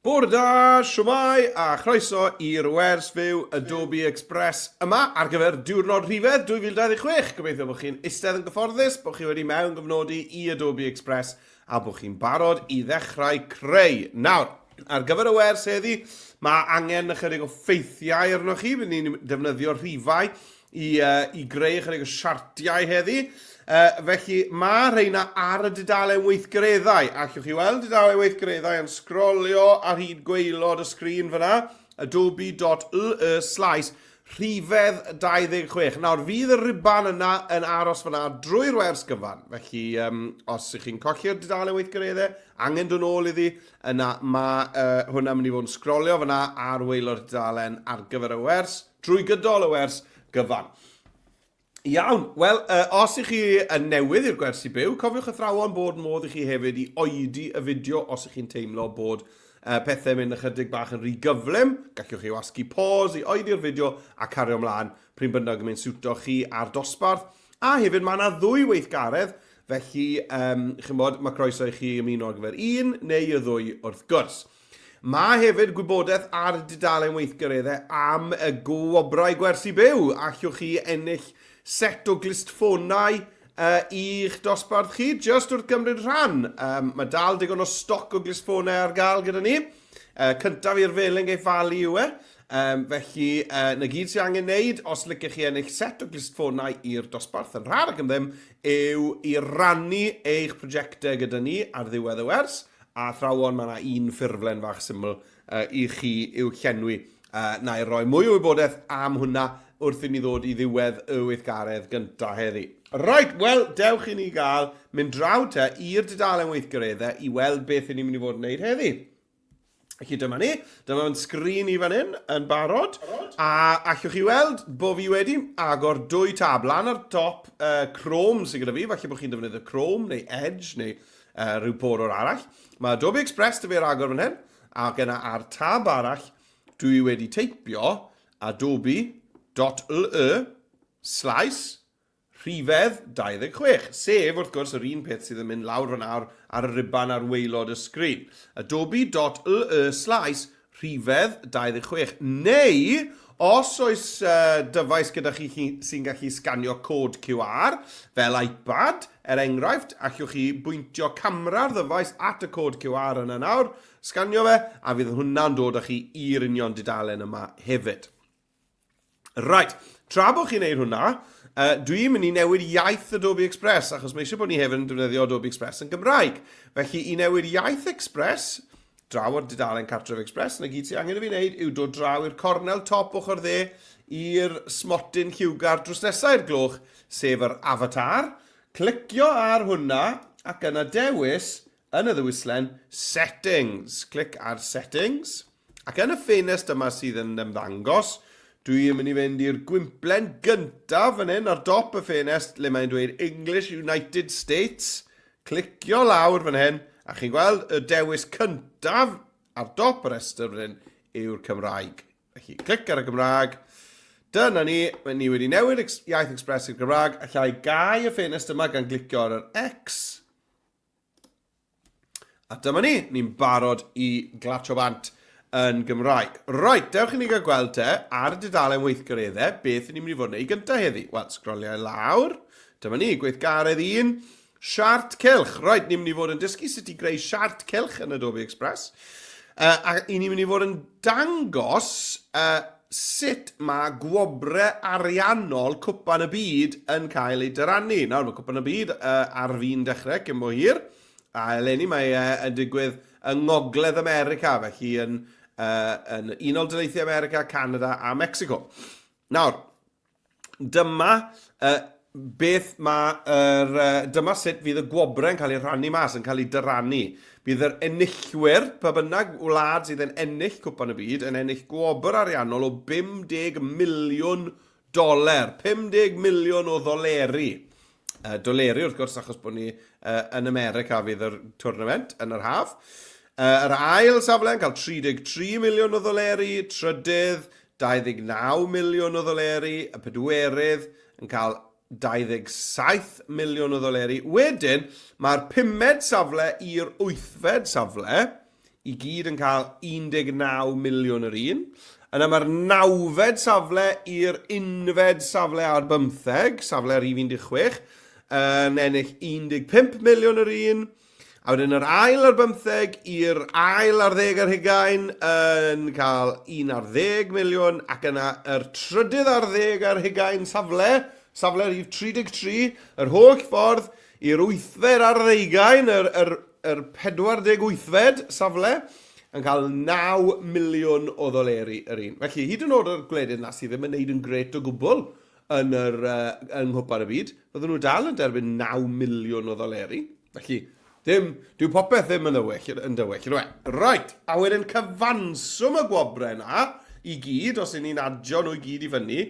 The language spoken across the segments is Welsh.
Bore da, shwmae, a chroeso i'r wers fyw Adobe Express yma ar gyfer diwrnod rhifedd 2026. Gobeithio bod chi'n eistedd yn gyfforddus, bod chi wedi mewn gyfnodi i Adobe Express a bod chi'n barod i ddechrau creu. Nawr, ar gyfer y wers heddi, mae angen ychydig o ffeithiau arnoch chi. Bydd ni'n defnyddio rhifau i, uh, i greu ychydig o siartiau heddi. Uh, felly mae rheina ar y dudalen weithgareddau. Allwch chi weld dudalen weithgareddau yn sgrolio ar hyd gwaelod y sgrin fyna, adobe.le slaes rhifedd 26. Nawr, fydd y riban yna yn aros fyna drwy'r wers gyfan. Felly, um, os ych chi'n colli'r dudalen weithgareddau, angen dod nôl iddi, yna mae uh, hwnna'n mynd i fod yn sgrolio fyna ar waelod y dudalen ar gyfer y wers. Drwy gydol y wers gyfan. Iawn, wel, uh, os ych chi yn newydd i'r gwersi byw, cofiwch athrawon bod modd i chi hefyd i oedi y fideo os ych chi'n teimlo bod uh, pethau'n mynd ychydig bach yn rhy gyflym. Gallwch chi wasgu pause i oedi'r fideo a cario ymlaen pryn bynnag yn mynd siwto chi a'r dosbarth. A hefyd mae yna ddwy weithgaredd, felly um, chymod, mae croeso i chi ymuno ar gyfer un neu y ddwy wrth gwrs. Mae hefyd gwybodaeth ar y dudalen weithgareddau am y gwobrau gwersi byw. Allwch chi ennill set o glustffonau uh, i'ch dosbarth chi just wrth gymryd rhan. Um, mae dal digon o stoc o glustffonau ar gael gyda ni. Uh, cyntaf i'r felin gei falu yw e. Um, felly, uh, na gyd sy'n angen wneud, os licech chi ennill set o glustffonau i'r dosbarth yn rhad ac yn ddim, yw i rannu eich prosiectau gyda ni ar ddiwedd y wers. A athrawon, mae yna un ffurflen fach syml uh, i chi i'w llenwi. Uh, na i roi mwy o wybodaeth am hwnna wrth i ni ddod i ddiwedd y weithgaredd gyntaf heddi. Right, wel, dewch i ni gael mynd draw te i'r dudalen weithgareddau i weld beth i ni'n mynd i fod yn gwneud heddi. Felly dyma ni, dyma fy'n sgrin i fan hyn yn barod, a allwch chi weld bod fi wedi agor dwy tab lan ar top uh, Chrome sydd gyda fi, falle bod chi'n defnyddio Chrome neu Edge neu uh, rhyw porwr arall. Mae Adobe Express dy fi ar agor fan hyn, ac yna ar tab arall dwi wedi teipio adobe.ly slaes rhifedd 26, sef, wrth gwrs, yr un peth sydd yn mynd lawr fan awr ar y ruban ar waelod y sgrin. Adobe.ly slaes rhifedd 26, neu os oes uh, dyfais gyda chi sy'n gallu sganio cod QR, fel iPad, er enghraifft, allwch chi bwyntio camera'r ddyfais at y cod QR yna nawr, sganio fe, a fydd hwnna'n dod â chi i'r union dudalen yma hefyd. Right, tra bod chi'n neud hwnna, uh, dwi'n mynd i newid iaith Adobe Express, achos mae eisiau bod ni hefyd yn defnyddio Adobe Express yn Gymraeg. Felly, i newid iaith Express, draw o'r dudalen Cartref Express, na gyd sy'n angen i fi wneud yw dod draw i'r cornel top ochr dde i'r smotyn lliwgar drws nesaf i'r gloch, sef yr avatar. Clicio ar hwnna ac yna dewis yn y ddewislen Settings. Clic ar Settings. Ac yn y ffenest yma sydd yn ymddangos, dwi yn mynd i fynd i'r gwymplen gyntaf fan hyn ar dop y ffenest le mae'n dweud English United States. Clicio lawr fan hyn, a chi'n gweld y dewis cyntaf ar dop y rhestr fan hyn yw'r Cymraeg. Felly, clic ar y Gymraeg. Dyna ni, mae ni wedi newid iaith Express i'r Gymraeg. Allai gau y ffenest yma gan glicio ar yr X. A dyma ni, ni'n barod i glatsio bant yn Gymraeg. Reit, dewch i ni gael gweld te ar y dudalen weithgareddau beth ni'n mynd i fod yn ei gyntaf heddi. Wel, sgroliau lawr. Dyma ni, gweithgaredd un, siart cylch. Reit, ni'n mynd i fod yn dysgu sut i greu siart cylch yn Adobe Express. Uh, a i ni'n mynd i fod yn dangos uh, sut mae gwobrau ariannol Cwpan y Byd yn cael eu dyrannu. Nawr, mae Cwpan y Byd uh, ar fin dechrau cyn bo hir, a eleni mae e yn digwydd yng Ngogledd America, felly yn, uh, yn Unol Daleithiau America, Canada a Mexico. Nawr, dyma uh, beth mae yr, uh, dyma sut fydd y gwobrau yn cael eu rhannu mas, yn cael eu dyrannu. Bydd yr enillwyr, pa bynnag wlad sydd yn ennill Cwpan y Byd, yn ennill gwobr ariannol o 50 miliwn doler. 50 miliwn o ddoleri. Uh, doleri, wrth gwrs, achos bod ni uh, yn America fydd yr tournament yn yr haf. Uh, yr ail safle yn cael 33 miliwn o ddoleri, trydydd 29 miliwn o ddoleri, y pedwerydd yn cael 27 miliwn o ddoleri. Wedyn, mae'r pumed safle i'r wythfed safle i gyd yn cael 19 miliwn yr un. Yna mae'r nawfed safle i'r unfed safle ar bymtheg, safle rhif 16, yn ennill 15 miliwn yr un. A wedyn yr ail ar bymtheg i'r ail ar ddeg ar hugain yn cael 11 miliwn ac yna yr trydydd ar ddeg ar hugain safle, safle rhif 33, yr holl ffordd i'r wythfed ar ddeugain, yr, yr, yr 48fed safle, yn cael 9 miliwn o ddoleri yr un. Felly, hyd yn oed yr gwledydd na sydd ddim yn neud yn gret o gwbl yn, yr, uh, yng Nghwpan y Byd, fydden nhw dal yn derbyn 9 miliwn o ddoleri. Felly, dim, dyw popeth ddim yn dywyll, yn dywyll. Yn Right, a wedyn cyfanswm y gwobrau yna i gyd, os y'n ni'n adio nhw i gyd i fyny,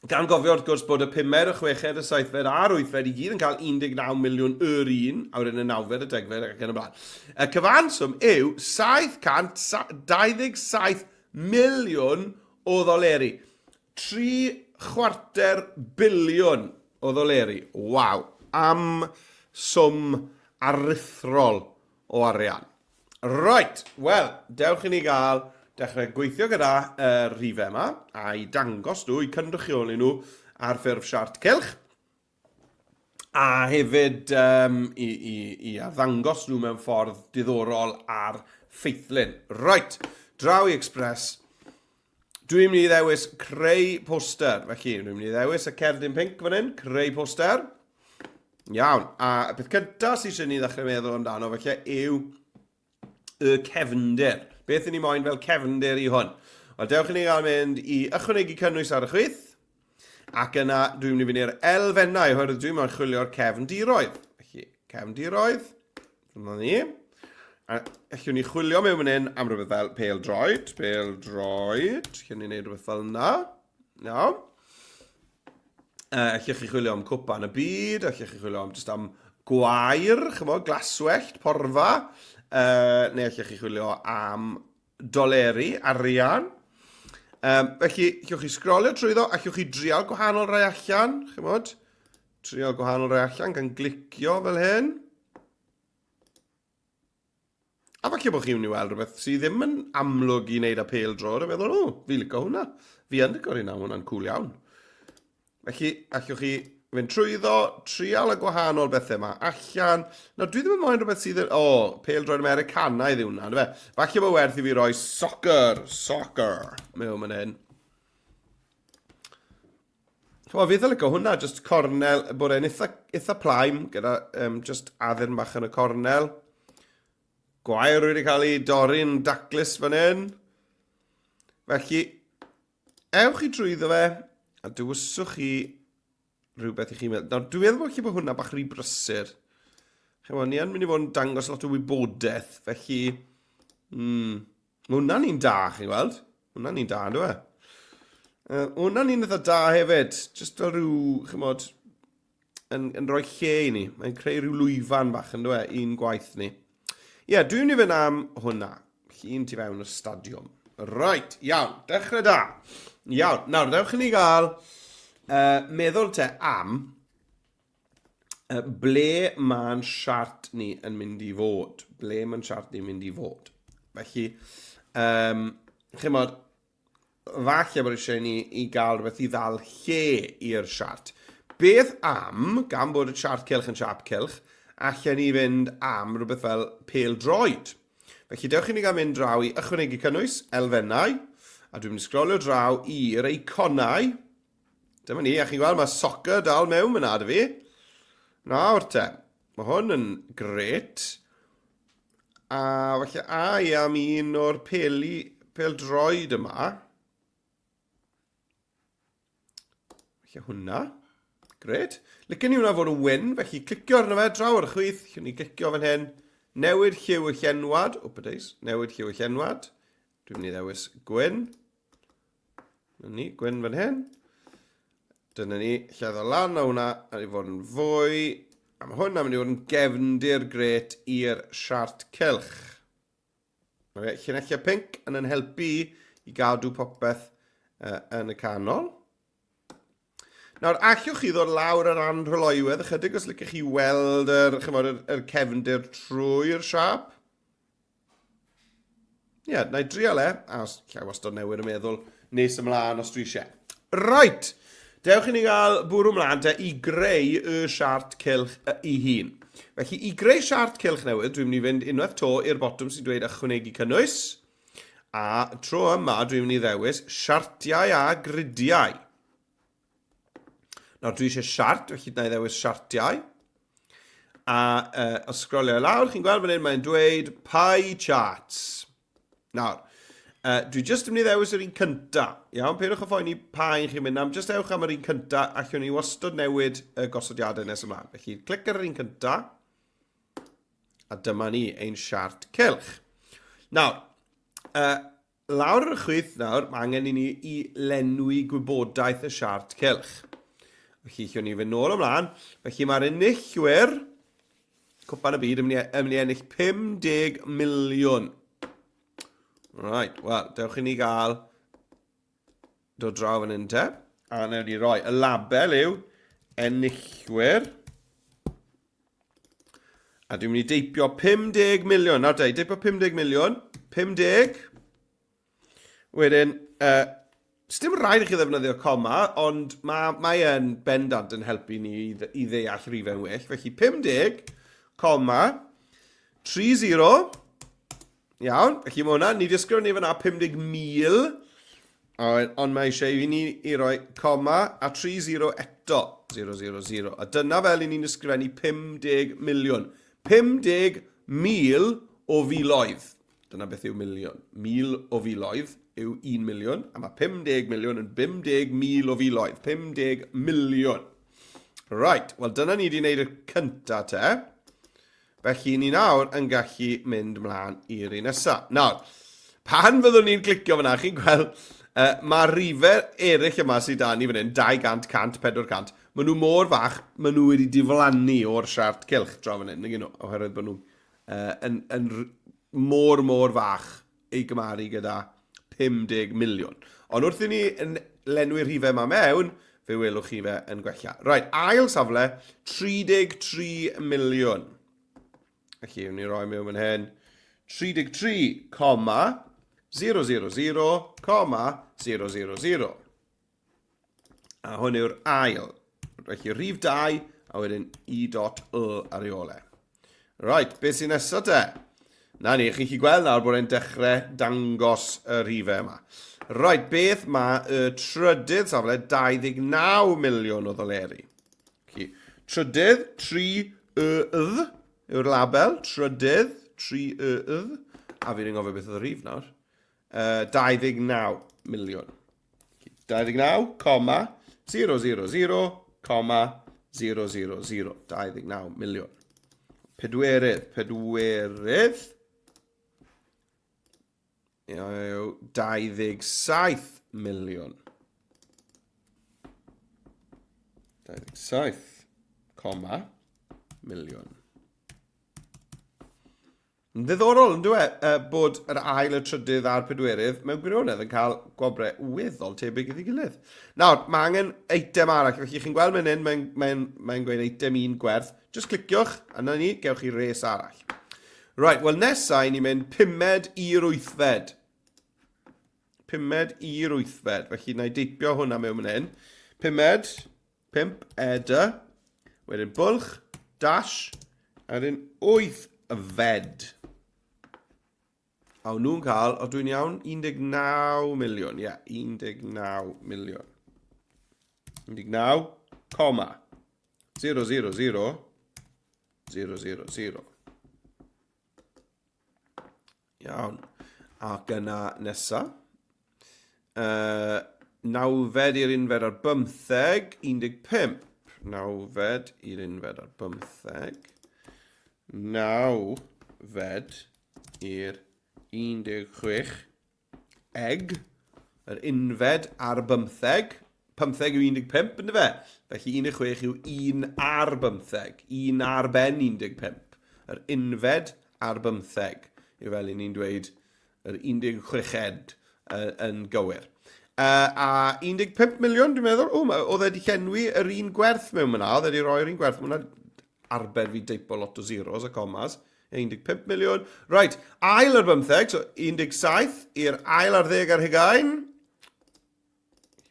gan gofio wrth gwrs bod y pumed, y chweched, y saithfed a'r wythfed i gyd yn cael 19 miliwn yr un, a wedyn y nawfed, y degfed ac yn y blaen. Y cyfanswm yw 727 miliwn o ddoleri. Tri chwarter biliwn o ddoleri. Waw! Am swm aruthrol o arian. Reit, wel, dewch i ni gael dechrau gweithio gyda y rhifau yma a'i dangos nhw, i cynrychioli nhw ar ffurf siart cylch. A hefyd um, i, i, i arddangos nhw mewn ffordd diddorol ar ffeithlun. Right, draw i Express. Dwi'n mynd i ddewis creu poster. Felly, dwi'n mynd i ddewis y cerdyn pinc fan hyn, creu poster. Iawn, a y peth cyntaf sydd eisiau ni ddechrau meddwl amdano felly yw y cefndir. Beth yn ni moyn fel cefndir i hwn? Wel, dewch i ni gael mynd i ychwanegu cynnwys ar y chwith, ac yna dwi'n mynd i fynd i'r elfennau, oherwydd dwi'n moyn chwilio'r cefndiroedd. Felly, cefndiroedd, dyna ni. A allwn ni chwilio mewn fan hyn am rhywbeth fel pêl droed, pêl droed, allwn ni wneud rhywbeth fel yna. Iawn. Allwch chi chwilio am cwpan y byd, allwch chi chwilio am jyst am gwair, chymod, glaswellt, porfa, neu allwch chi chwilio am doleri, arian. Felly, allwch chi sgrolio trwyddo, allwch chi drial gwahanol rai allan, chymod, trial gwahanol rai allan gan glicio fel hyn. A falle bod chi'n mynd i weld rhywbeth sydd ddim yn amlwg i wneud â pêl droed a meddwl, o, fi licio hwnna. Fi yn licio'r hynna, hwnna'n cool iawn. Felly, allwch chi fynd trwyddo, trial y gwahanol bethau yma allan. Nawr, dwi ddim yn moyn rhywbeth sydd yn... O, oh, pêl droed Americanaidd yw hwnna, fe? Falle bod werth i fi roi soccer, soccer, mewn fan hyn. Chymod, fi eitha licio hwnna, just cornel, bod e'n eitha, eitha plaen, gyda um, just addurn bach yn y cornel. Gwair wedi cael ei dorri'n daclus fan hyn. Felly, ewch i drwyddo fe, a dywyswch chi rhywbeth i chi'n meddwl. Nawr, dwi'n meddwl bod chi bod hwnna bach rhy brysur. Chymod, ni yn mynd i fod yn dangos lot o wybodaeth, felly... Mae hwnna'n un da, chi'n gweld? Hwnna'n un da, ynddo fe? Hwnna'n un eitha da hefyd. Just fel rhyw, chymod, yn, yn rhoi lle i ni. Mae'n creu rhyw lwyfan bach, ynddo fe, un gwaith ni. Ie, yeah, dwi'n mynd i fynd am hwnna. Llun tu fewn y stadiwm. Right, iawn, dechrau da. Iawn, nawr, dewch i ni gael meddwl te am ble mae'n siart ni yn mynd i fod. Ble mae'n siart ni'n mynd i fod. Felly, um, chymod, falle bod eisiau ni i gael rhywbeth i ddal lle i'r siart. Beth am, gan bod y siart cylch yn siap cylch, allan ni fynd am rhywbeth fel pêl droed. Felly dewch i ni gael mynd draw i ychwanegu cynnwys, elfennau, a dwi'n mynd i sgrolio draw i'r eiconau, Dyma ni, a chi'n gweld mae soccer dal mewn fyna dy fi. Nawr te, mae hwn yn gret. A falle a i am un o'r peli, pel droed yma. Felly hwnna. Gret. Licen ni hwnna fod yn wyn, felly clicio arno fe, draw ar y chwith, lle ni glicio fan hyn. Newid lliw y llenwad, oop a days, newid lliw y llenwad. Dwi'n mynd i ddewis gwyn. Dyna ni, gwyn fan hyn. Dyna ni, lleddo lan o hwnna, a i fod yn fwy. A mae hwn am mynd i fod yn gefndir gret i'r siart cylch. Mae fe llinellau pink yn yn helpu i gadw popeth uh, yn y canol. Nawr, allwch chi ddod lawr yr anrhyloywedd ychydig os licech chi weld yr, chymod, yr, yr cefndir trwy'r siap. Ie, yeah, na i drial e, a os lle wastad newid y meddwl nes ymlaen os dwi eisiau. Right, dewch i ni gael bwrw ymlaen te i greu y siart cylch ei hun. Felly, i greu siart cylch newydd, dwi'n mynd i fynd unwaith to i'r botwm sy'n dweud ychwanegu cynnwys. A tro yma, dwi'n mynd i ddewis siartiau a gridiau. Nawr, dwi eisiau siart, felly na i ddewis siartiau. A uh, os sgrolio i lawr, chi'n gweld fan hyn, mae'n dweud pie charts. Nawr, uh, dwi jyst yn mynd i ddewis yr un cynta. Iawn, peidiwch â phoeni pa un chi'n mynd am, jyst ewch am yr un cynta, allwn ni wastad newid y gosodiadau nes ymlaen. Felly, clic ar yr un cynta, a dyma ni ein siart cylch. Nawr, uh, Lawr ar y chwith nawr, mae angen i ni i lenwi gwybodaeth y siart cylch. Felly, lle ni fynd nôl ymlaen. Felly mae'r enillwyr Cwpan y Byd yn mynd i, yn mynd i ennill 50 miliwn. Right, wel, dewch i ni gael dod draw fan hyn te. A wnawn ni roi y label yw enillwyr. A dwi'n mynd i deipio 50 miliwn. Nawr te, i deipio 50 miliwn. 50. Wedyn, uh, dim rhaid i chi ddefnyddio coma, ond mae, mae yn bendant yn helpu ni i, i ddeall rhifau'n well. Felly 50, coma, 30, Iawn, felly mae hwnna, ni wedi ysgrifennu fyna 50,000, ond mae eisiau i ni i roi coma a 30 eto, 000. A dyna fel i ni'n ysgrifennu 50 miliwn. 50,000 o filoedd. Dyna beth yw miliwn. Mil o filoedd yw 1 miliwn, a mae 50 miliwn yn 50,000 o filoedd. 50 miliwn. Right, wel dyna ni wedi gwneud y cynta te. Felly ni nawr yn gallu mynd mlaen i'r un nesaf. Nawr, pan fyddwn ni'n clicio fyna, chi'n gweld, uh, mae rifau eraill yma sydd da ni fan hyn, 200, 100, 400, maen nhw mor fach, maen nhw wedi diflannu o'r siart cylch draw fan hyn, nag nhw, oherwydd bod nhw uh, yn, yn mor, mor fach ei gymaru gyda 50 miliwn. Ond wrth i ni yn lenwi'r rhifau yma mewn, fe welwch chi fe yn gwella. Right, ail safle, 33 miliwn. Felly, wni roi mewn fan hyn, 33,000,000. A hwn yw'r ail. Felly rhif 2, a wedyn i dot l ar ei ôl e. Right, beth sy'n nesaf te? Na ni, chi'n gallu gweld nawr bod e'n dechrau dangos y rhifau yma. Right, beth mae y trydydd safle 29 miliwn o ddoleri. Felly, trydydd, 3 y dd yw'r label, trydydd, 3 y dd, a fi'n anghofio beth oedd y rhif nawr. Uh, 29 miliwn. 29, coma, 000, coma, 000, 29 miliwn. Pedwerydd, pedwerydd, yw 27 miliwn. 27, coma, miliwn. Yn ddiddorol, yn dyw e, bod yr ail, y trydydd a'r pedwerydd mewn gwirionedd yn cael gwobrau weddol tebyg iddi gilydd. Nawr, mae angen eitem arall, felly chi'n gweld mynd hyn, mae'n mae mae gweud eitem un gwerth. Just cliciwch, a na ni, gewch chi res arall. Right, wel nesa i ni mynd pumed i'r wythfed. Pumed i'r wythfed, felly na i deipio hwnna mewn mynd hyn. Pumed, 5 e dy, wedyn bwlch, dash, a wedyn 8 fed. A o'n nhw'n cael, o dwi'n iawn, 19 miliwn, ie, yeah, 19 miliwn. 19, coma, 0, 0, 0, 0, 0, 0. Iawn. Ac yna nesa. Uh, nawfed i'r unfed ar bymtheg, 15. Nawfed i'r unfed ar bymtheg. Nawfed i'r 16. Egg, yr unfed ar bymtheg. Pymtheg yw 15, ynddo fe? Felly 16 yw 1 ar bymtheg. 1 ar ben 15. Yr unfed ar bymtheg yw fel i ni'n dweud yr 16ed yn gywir. Uh, a 15 miliwn, dwi'n meddwl, o, oedd e wedi llenwi yr un gwerth mewn myna, oedd e wedi rhoi'r un gwerth, mae hwnna arbed fi deipo lot o zeros a comas. 15 miliwn. Right, ail ar bymtheg, so 17 i'r ail ar ddeg ar hugain.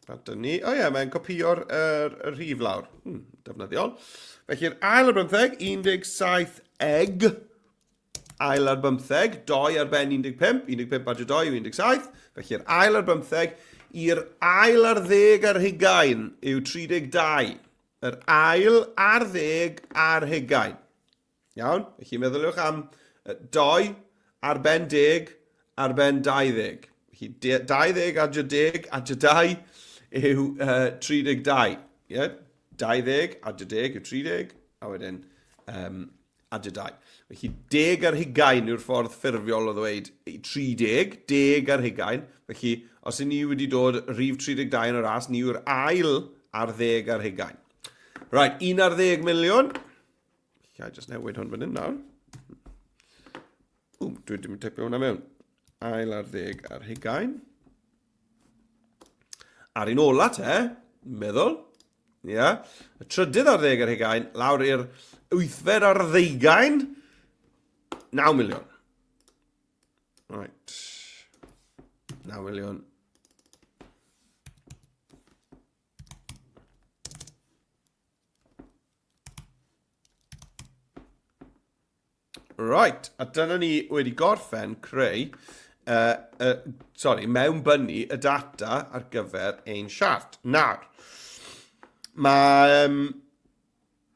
Bant ni. O ie, mae'n copio'r er, er rhif lawr. Defnyddiol. Felly'r ail ar bymtheg, 17 egg. Ail ar bymtheg, 2 ar ben 15, 15 adio 2 yw 17. Felly'r ail ar bymtheg i'r ail ar ddeg ar hugain yw 32. Yr ail ar ddeg ar hugain. Iawn? Felly meddyliwch am 2 ar ben deg ar ben 20. Felly 20 adio deg adio 2 yw 32. Yeah? 20 adio deg yw 30, a wedyn adio 2. Felly deg ar hugain yw'r ffordd ffurfiol o ddweud 30, deg ar hugain. Felly os y'n ni wedi dod rhif 32 yn y ras, ni yw'r ail ar ddeg ar hugain. Right, 11 miliwn. Ga i just newid hwn fan hyn nawr. Ww, dwi ddim yn teipio hwnna mewn. Ail ar ddeg ar hugain. A'r un ola te, meddwl. Ia. Yeah. Y trydydd ar ddeg ar hugain, lawr i'r wythfed ar ddeugain, 9 miliwn. Right. 9 miliwn. Right, a dyna ni wedi gorffen creu, sorry, mewnbynnu y data ar gyfer ein siart. Nawr, mae,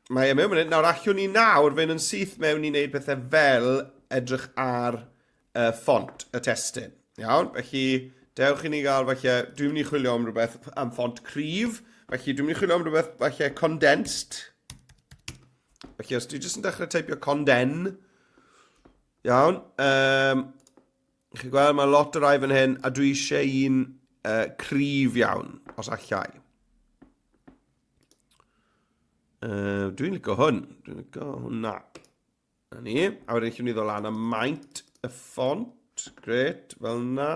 mae e mewn fan hyn. Nawr, allwn ni nawr fynd yn syth mewn i wneud pethau fel edrych ar y ffont, y testun. Iawn, felly dewch i ni gael falle, dwi'n mynd i chwilio am rhywbeth am ffont cryf, felly dwi'n mynd i chwilio am rhywbeth falle condensed. Felly os dwi jyst yn dechrau teipio conden, iawn, chi'n gweld mae lot o rai fan hyn, a dwi eisiau un cryf iawn, os allai. Dwi'n licio hwn, dwi'n licio hwnna. Na ni. A wedyn allwn ni ddod lan a maint y ffont. Gret, fel yna.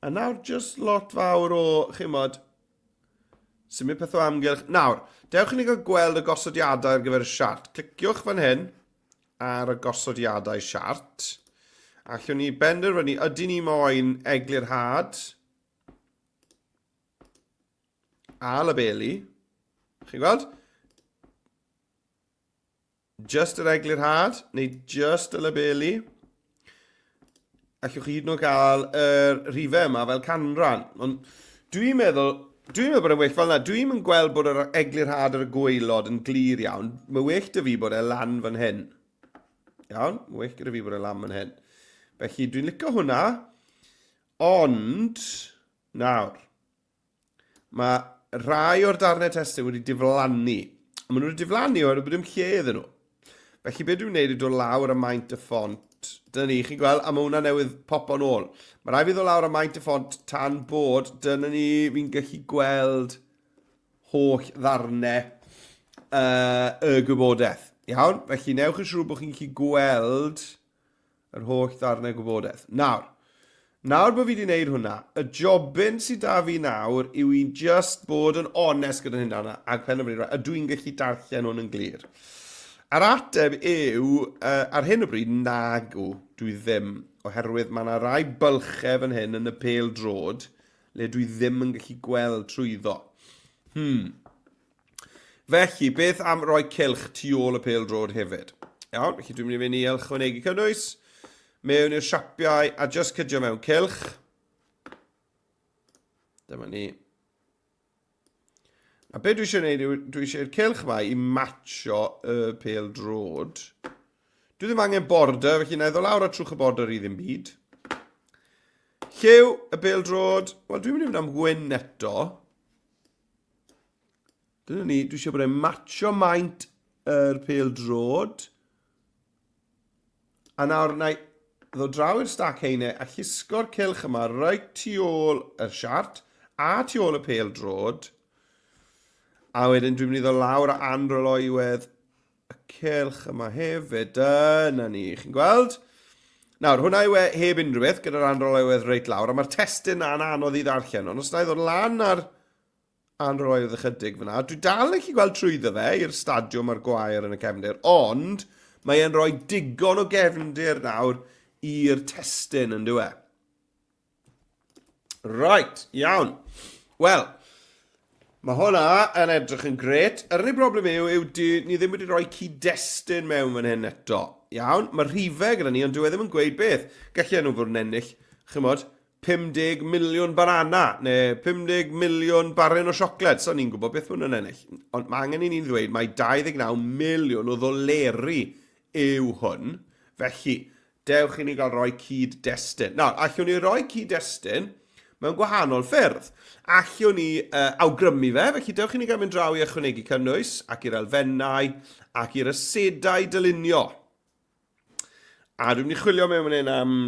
A nawr, just lot fawr o, chimod, symud peth o amgylch. Nawr, dewch i ni gael gweld y gosodiadau ar gyfer y siart. Cliciwch fan hyn ar y gosodiadau siart. Allwn ni benderfynu, ydy ni moyn eglurhad a labelu. Chi'n gweld? Just yr eglurhad, neu just y labelu. Allwch chi hyd yn oed gael yr rhifau yma fel canran. Ond dwi'n meddwl, dwi'n meddwl bod e'n well fel yna. Dwi'n yn gweld bod yr eglurhad ar y gwaelod yn glir iawn. Mae well dy fi bod e lan fan hyn. Iawn, mae well gyda fi bod e lan fan hyn. Felly dwi'n licio hwnna, ond nawr, Mae rhai o'r darnau testun wedi diflannu. A maen nhw wedi diflannu oherwydd bod dim lle iddyn nhw. Felly beth dwi'n wneud yw dod lawr y maint y ffont. Dyna ni, chi'n gweld, a mae hwnna newydd popo'n ôl. Mae rhaid fi ddod lawr y maint y ffont tan bod, dyna ni, fi'n gallu gweld holl ddarnau y gwybodaeth. Iawn, felly newch yn siŵr bod chi'n gallu gweld Yr holl ddarnau gwybodaeth. Nawr, nawr bod fi wedi gwneud hwnna, y jobyn sydd da fi nawr yw i just bod yn onest gyda'n hunan ac penderfynu, right, ydw i'n gallu darllen hwn yn glir? A'r ateb yw, ar hyn o bryd, nagw, dwi ddim, oherwydd mae yna rai bylchau fan hyn yn y pêl drod le dwi ddim yn gallu gweld trwyddo. Felly, beth am roi cylch tu ôl y pêl-droed hefyd? Iawn, felly dwi'n mynd i fynd i ychwanegu cynnwys, mewn i'r siapiau a just cydio mewn cylch. Dyma ni. A be dwi eisiau gwneud yw, dwi eisiau'r cylch yma i matcho y pêl-droed. Dwi ddim angen border, felly na i ddod lawr a trwch y border i ddim byd. Lliw y pêl-droed, wel dwi'n mynd i fynd am gwyn eto. Dyna ni, dwi eisiau bod e'n matcho maint yr pêl drod. A nawr na i ddod draw i'r stac heine a llusgo'r cylch yma reit tu ôl y siart a tu ôl y pêl drod. A wedyn dwi'n mynd i ddod lawr a anroloiwedd y cylch yma hefyd. Dyna ni, chi'n gweld? Nawr, hwnna yw e heb unrhyw beth gyda'r anroloiwedd reit lawr, a mae'r testun na'n anodd i ddarllen, ond os na i ddod lan ar Anrhoedd ychydig fyna. Dwi dal yn gallu gweld trwyddo fe i'r stadiwm a'r gwair yn y cefndir, ond mae e'n rhoi digon o gefndir nawr i'r testun yn dyw e. Right, iawn. Wel, mae hwnna yn edrych yn gret. Yr unig broblem yw, yw di, ni ddim wedi rhoi cyd-destun mewn fan hyn eto. Iawn, mae rhifau gyda ni, ond dyw e ddim yn gweud beth. Gallu nhw fod yn ennill, chymod, 50 miliwn banana, neu 50 miliwn barren o siocled. So ni'n gwybod beth maen nhw'n ennill. Ond mae angen i ni'n ddweud mai 29 miliwn o ddoleri yw hwn. Felly, Dewch i ni gael rhoi cyd-destun. Nawr, allwn ni roi cyd-destun mewn gwahanol ffyrdd. Allwn ni uh, awgrymu fe, felly dewch i ni gael mynd draw i ychwanegu cynnwys ac i'r elfennau ac i'r asedau dylunio. A dwi'n mynd i chwilio mewn fan hyn am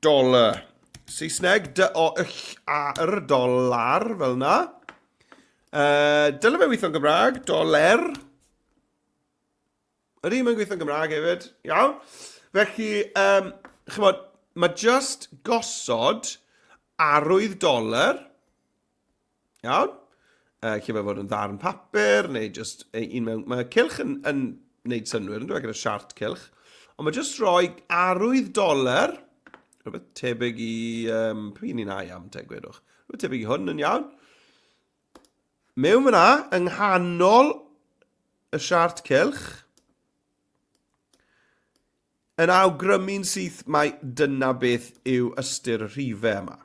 dollar. Saesneg, D-O-L-A-R, dolar, fel yna. Uh, dyle fe weithio'n Gymraeg, doler. Ydy, mae'n gweithio'n Gymraeg hefyd. Iawn. Felly, um, chymod, mae just gosod arwydd doler. Iawn. Uh, lle mae fod yn ddarn papur, neu just un mewn... Mae cilch yn, yn neud synwyr, yn dweud gyda siart cilch. Ond mae just rhoi arwydd doler, rhywbeth tebyg i... Um, pwy ni'n ai am, te, gwedwch. Rhywbeth tebyg i hwn yn iawn. Mewn fyna, yng nghanol y siart cylch, yn awgrymu'n syth mai dyna beth yw ystyr y rhifau yma.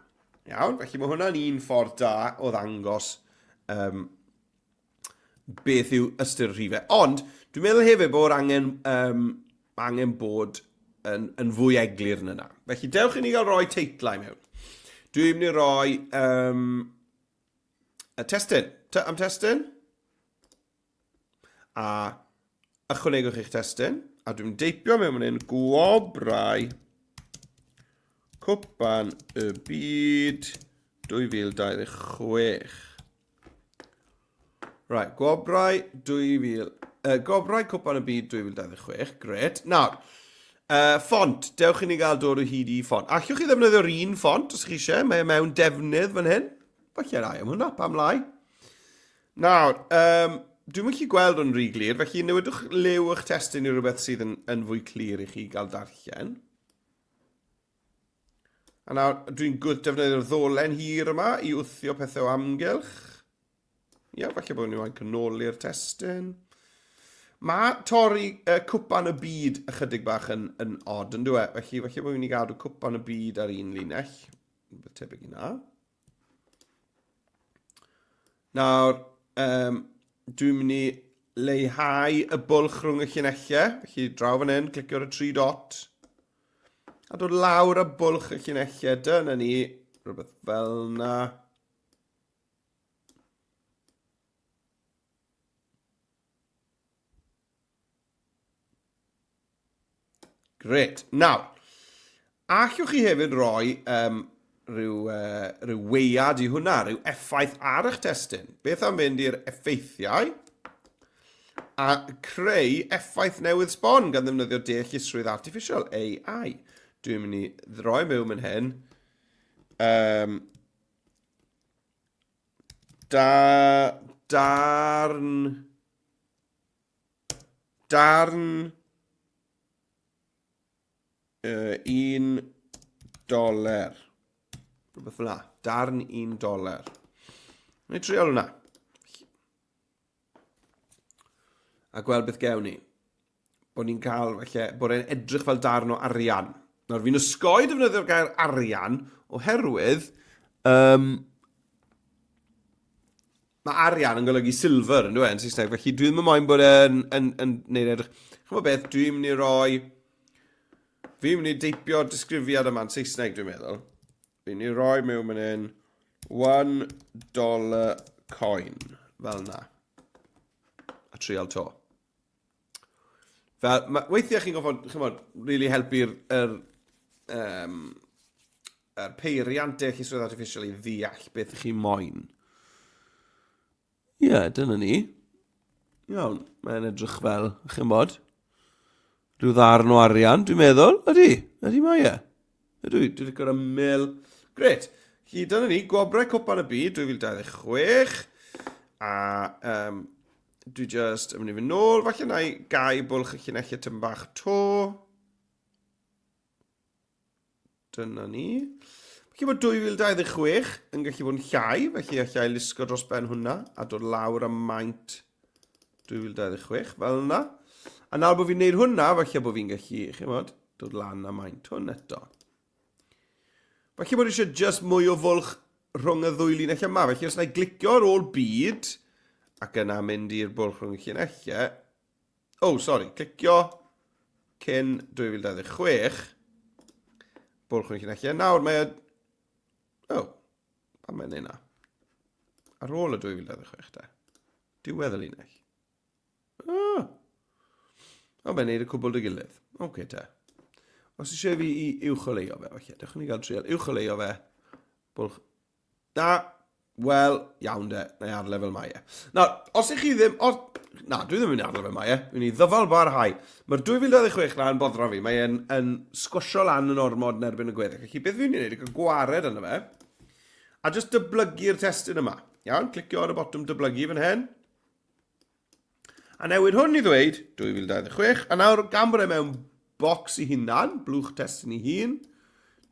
Iawn, felly mae hwnna'n un ffordd da o ddangos um, beth yw ystyr y rhifau. Ond, dwi'n meddwl hefyd bod angen, um, angen bod yn, yn fwy eglur na yna. Felly, dewch i ni gael rhoi teitlau mewn. Dwi'n mynd i roi um, Y testun. T am testun. A ychwanegwch eich testun. A dwi'n deipio mewn fan hyn gwobrau Cwpan y Byd 2026. Right, gwobrau 2000, uh, gwobrau Cwpan y Byd 2026, gret. Nawr, uh, ffont, dewch i ni gael dod o hyd i ffont. Allwch chi ddefnyddio'r un ffont os chi eisiau, mae e mewn defnydd fan hyn. Falle rai am hwnna, pam lai. Nawr, um, dwi'n mynd gweld o'n rhy glir, felly newidwch liw eich testun i rhywbeth sydd yn, yn fwy clir i chi gael darllen. A nawr, dwi'n defnyddio'r ddolen hir yma i wthio pethau o amgylch. Ia, falle bod ni'n canoli'r testun. Mae torri uh, cwpan y byd ychydig bach yn, yn odd, yn dweud. Felly, falle bod ni'n mynd i gadw cwpan y byd ar un linell. Rhywbeth tebyg i na. Nawr, um, dwi'n mynd i leihau y bwlch rhwng y llinellau. Felly, draw fan hyn, clicio ar y tri dot. A dod lawr y bwlch y llinellau. Dyna ni, rhywbeth fel na. Gret. Nawr, allwch chi hefyd roi um, rhyw, uh, rhyw weiad i hwnna, rhyw effaith ar eich testun. Beth am fynd i'r effeithiau a creu effaith newydd sbon gan ddefnyddio deallusrwydd artificial, AI. Dwi'n mynd i ddroi mewn yn hyn. Um, da, darn Darn uh, un doler. Rhywbeth fel la. Darn un doler. Mae'n trial hwnna. A gweld beth gewn ni. Bod ni'n cael, falle, bod e'n edrych fel darn o arian. Nawr, fi'n osgoi defnyddio'r gair arian oherwydd um, Mae arian yn golygu silver, yn dweud, yn Saesneg, felly dwi ddim yn moyn bod e'n yn, yn, neud edrych... Chymod beth, dwi'n mynd i roi... Fi'n mynd i deipio'r disgrifiad yma'n Saesneg, dwi'n meddwl. Fi'n mynd i roi mewn fan hyn, $1 coin, fel na. A trial to. Fel, ma, weithiau chi'n gofod, chymod, really helpu'r er, um, er peiriant deallusrwydd artificial i ddeall beth chi moyn. Ie, yeah, dyna ni. Iawn, mae'n edrych fel, chymod, rhyw ddarn o arian, dwi'n meddwl. Ydy, ydy mae e. Ydw, dwi'n licio'r ymyl. Gret. Felly dyna ni, Gwobrau Cwpan y Byd 2026. A um, dwi just yn mynd i fynd nôl. Falle na i gau bwlch y llinellau tyn bach to. Dyna ni. Felly bod 2026 yn gallu bod yn llai, felly allai lusgo dros ben hwnna a dod lawr am maint 2026 fel yna. A nawr bod fi'n neud hwnna, falle bod fi'n gallu, chi'n bod, dod lan am maint hwn eto. Falle bod eisiau just mwy o fwlch rhwng y ddwy linell yma. Felly os na i glicio ar ôl byd ac yna mynd i'r bwlch rhwng y llinellau, Oh, sori, clicio cyn 2026. Bwlch yn llinellau. Nawr mae e... Oh, pam mae'n neud na? Ar ôl y 2026, de. Diwedd y linell. Oh. O, mae'n neud y cwbl dy gilydd. Oce, okay, te. Os eisiau fi i uwcholeuo fe, falle. Dewch ni gael trial uwcholeuo fe. Bwlch Na, wel, iawn de, na i arle fel mae e. Nawr, os ych chi ddim, os, na, dwi ddim yn mynd i arle fel mae e, dwi'n i ddyfal barhau. Mae'r 2026 na yn boddra fi, mae e'n yn sgwsio lan yn ormod yn erbyn y gweddill. Felly beth fi'n ei wneud yw cael gwared arno fe, a jyst dyblygu'r testun yma. Iawn, clicio ar y botwm dyblygu fan hyn. A newid hwn i ddweud 2026, a nawr gan bod e mewn bocs i hunan, blwch testun i hun,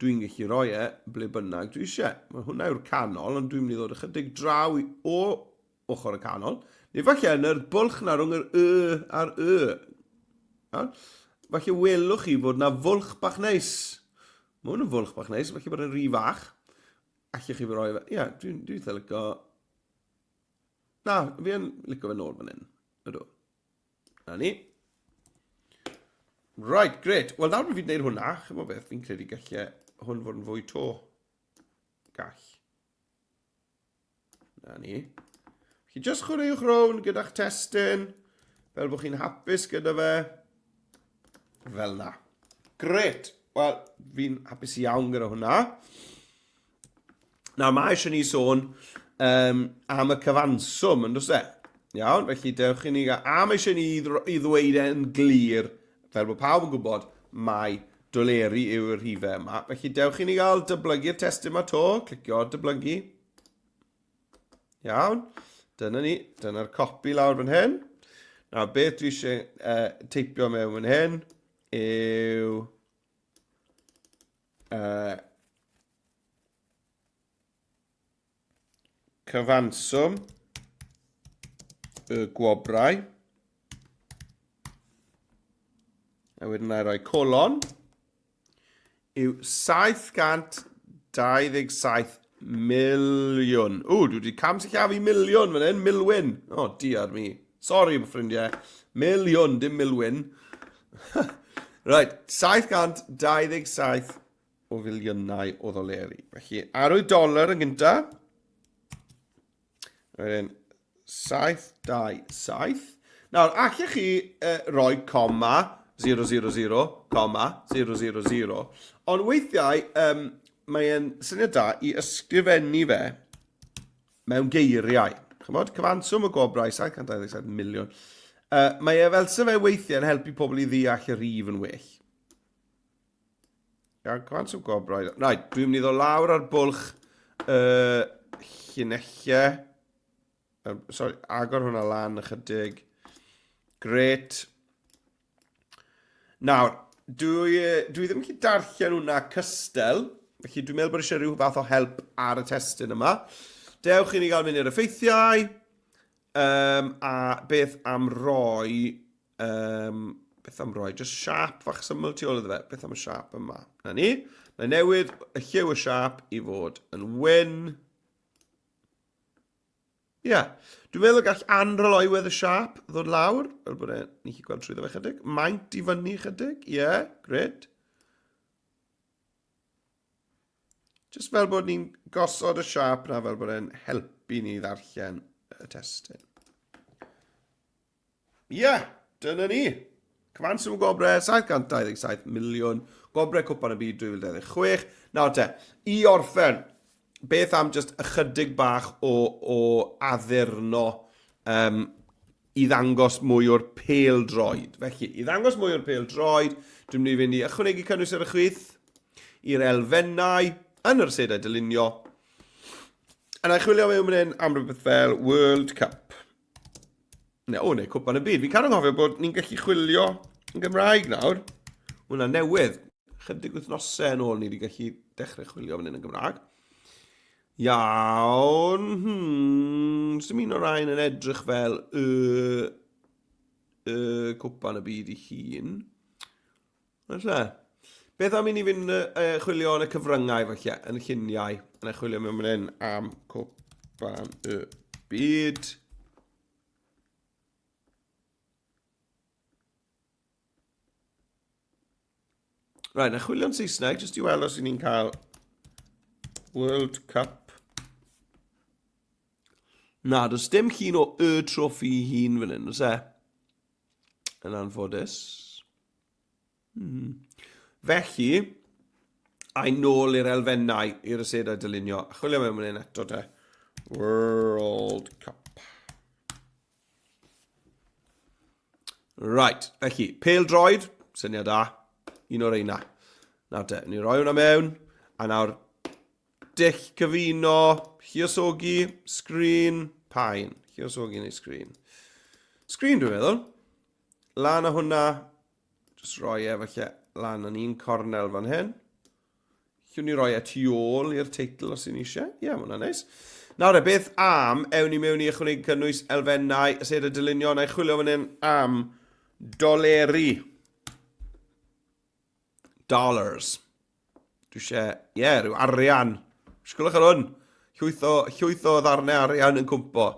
dwi'n gallu rhoi e ble bynnag dwi eisiau. Mae hwnna yw'r canol, ond dwi'n mynd i ddod ychydig draw i, o ochr y canol. Neu falle yn yr bwlch na rhwng yr y a'r y. Iawn? Falle welwch chi fod na fwlch bach neis. Mae hwn yn fwlch bach neis, falle bod e'n rhy fach. Allwch chi fy roi fe. Ie, yeah, dwi'n dwi eitha licio Na, fi yn licio fe nôl fan hyn. Ydw. Na ni. Right, great. Wel, nawr bod fi'n gwneud hwnna, chymod beth, fi'n credu gallu hwn fod yn fwy to. Gall. Na ni. Chi just chwaraewch rown gyda'ch testun, fel bod chi'n hapus gyda fe. Fel na. Great. Wel, fi'n hapus iawn gyda hwnna. Nawr, mae eisiau ni sôn um, am y cyfanswm, yn does e? Iawn, felly dewch i ni gael... A mae eisiau ni i ddweud e'n glir, fel bod pawb yn gwybod, mai doleri yw'r rhifau yma. Felly dewch i ni gael dyblygu'r testun yma to, clicio dyblygu. Iawn, dyna ni, dyna'r copi lawr fan hyn. Nawr, beth dwi eisiau uh, teipio mewn fan hyn yw... Uh, cyfanswm y gwobrau. A wedyn na i roi colon yw 727 miliwn. Ww, dwi wedi cam sillafu miliwn fan hyn, milwyn. O, oh, diar mi. Sori, fy ffrindiau. Miliwn, dim milwyn. right, 727 o filiynau o ddoleri. Felly, arwydd doler yn gynta. Wedyn, 7, 2, 7. Nawr, allech chi uh, roi coma 000, coma 000, ond weithiau um, mae'n syniad da i ysgrifennu fe mewn geiriau. Chymod, cyfanswm y gwobrau, 727 miliwn. Uh, mae e fel sy'n fe weithiau yn helpu pobl i ddeall y rif yn well. Iawn, cyfanswm gwobrau. Right, dwi'n mynd i ddod lawr ar bwlch y uh, llinellau. Um, sorry, agor hwnna lan ychydig. Great. Nawr, dwi, dwi ddim yn gallu darllen hwnna cystel, felly dwi'n meddwl bod eisiau rhyw fath o help ar y testun yma. Dewch i ni gael mynd i'r effeithiau, um, a beth am roi, um, beth am roi, just siap fach syml tu ôl iddo fe, beth am y siap yma? Na ni, na newid y lliw y siap i fod yn wyn. Ie. Yeah. Dwi'n meddwl gall anrhyloywedd y siap ddod lawr, fel bod e'n ni chi gweld trwyddo fe chydig. Maint i fyny chydig. Ie, yeah, gred. Just fel bod ni'n gosod y siap na fel bod e'n helpu ni ddarllen y testun. Ie, yeah, dyna ni. Cyfanswm y gwobrau, 727 miliwn. Gwobrau Cwpan y Byd 2026. Nawr te, i orffen, beth am just ychydig bach o, o addurno um, i ddangos mwy o'r pêl droed. Felly, i ddangos mwy o'r pêl droed, dwi'n mynd i fynd i ychwanegu cynnwys ar y chwith i'r elfennau yn yr asedau dylunio. A na i chwilio mewn fan hyn am rhywbeth fel World Cup. Neu, o, neu Cwpan y Byd. Fi'n cadw anghofio bod ni'n gallu chwilio yn Gymraeg nawr. Hwna newydd. Chydig wythnosau yn ôl ni wedi gallu dechrau chwilio fan hyn yn Gymraeg. Iawn. Hmm. Sdim un o'r rhain yn edrych fel y, y Cwpan y Byd i hun. Falle. Beth am i ni fynd uh, chwilio yn y cyfryngau falle, yn y lluniau. Yna chwilio mewn fan hyn am Cwpan y Byd. Right, na chwilio'n Saesneg, jyst i weld os i ni'n cael World Cup. Na, does dim llun o y troffi hun fan hyn, oes e? Yn anffodus. Hmm. Felly, a'i nôl i'r elfennau, i'r asedau dylunio. A chwilio mewn fan hyn eto te. World Cup. Right, felly, pêl droed, syniad da, un o'r reina. Nawr te, ni roi hwnna mewn, a nawr dull cyfuno, lluosogi, sgrin, paen. Lluosogi neu sgrin. Sgrin dwi'n meddwl. Lan a hwnna, just roi e falle lan yn un cornel fan hyn. Llwn ni roi e tu ôl i'r teitl os y'n eisiau. Ie, yeah, mae hwnna'n neis. Nawr e, beth am, ewn ni mewn i ychwanegu cynnwys elfennau, y sed y dylunio, na i chwilio fan hyn am doleri. Dollars. Dwi eisiau, ie, yeah, rhyw arian. Sgwlwch ar hwn. Llwyth o, llwyth o ddarnau arian yn cwmpo.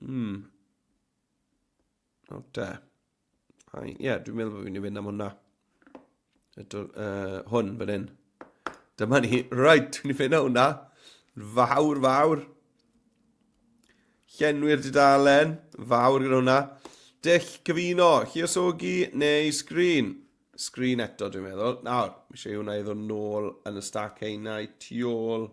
Hmm. O, de. Ie, yeah, dwi'n meddwl bod fi'n mynd am hwnna. Ydw, uh, hwn, fan hyn. Dyma ni. Right, dwi'n mynd am hwnna. Fawr, fawr. Llenwi'r dudalen. Fawr gyda hwnna. Dull cyfuno, lluosogi neu sgrin. Sgrin eto, dwi'n meddwl. Nawr, mi eisiau hwnna i ddod nôl yn y stac einau tu ôl.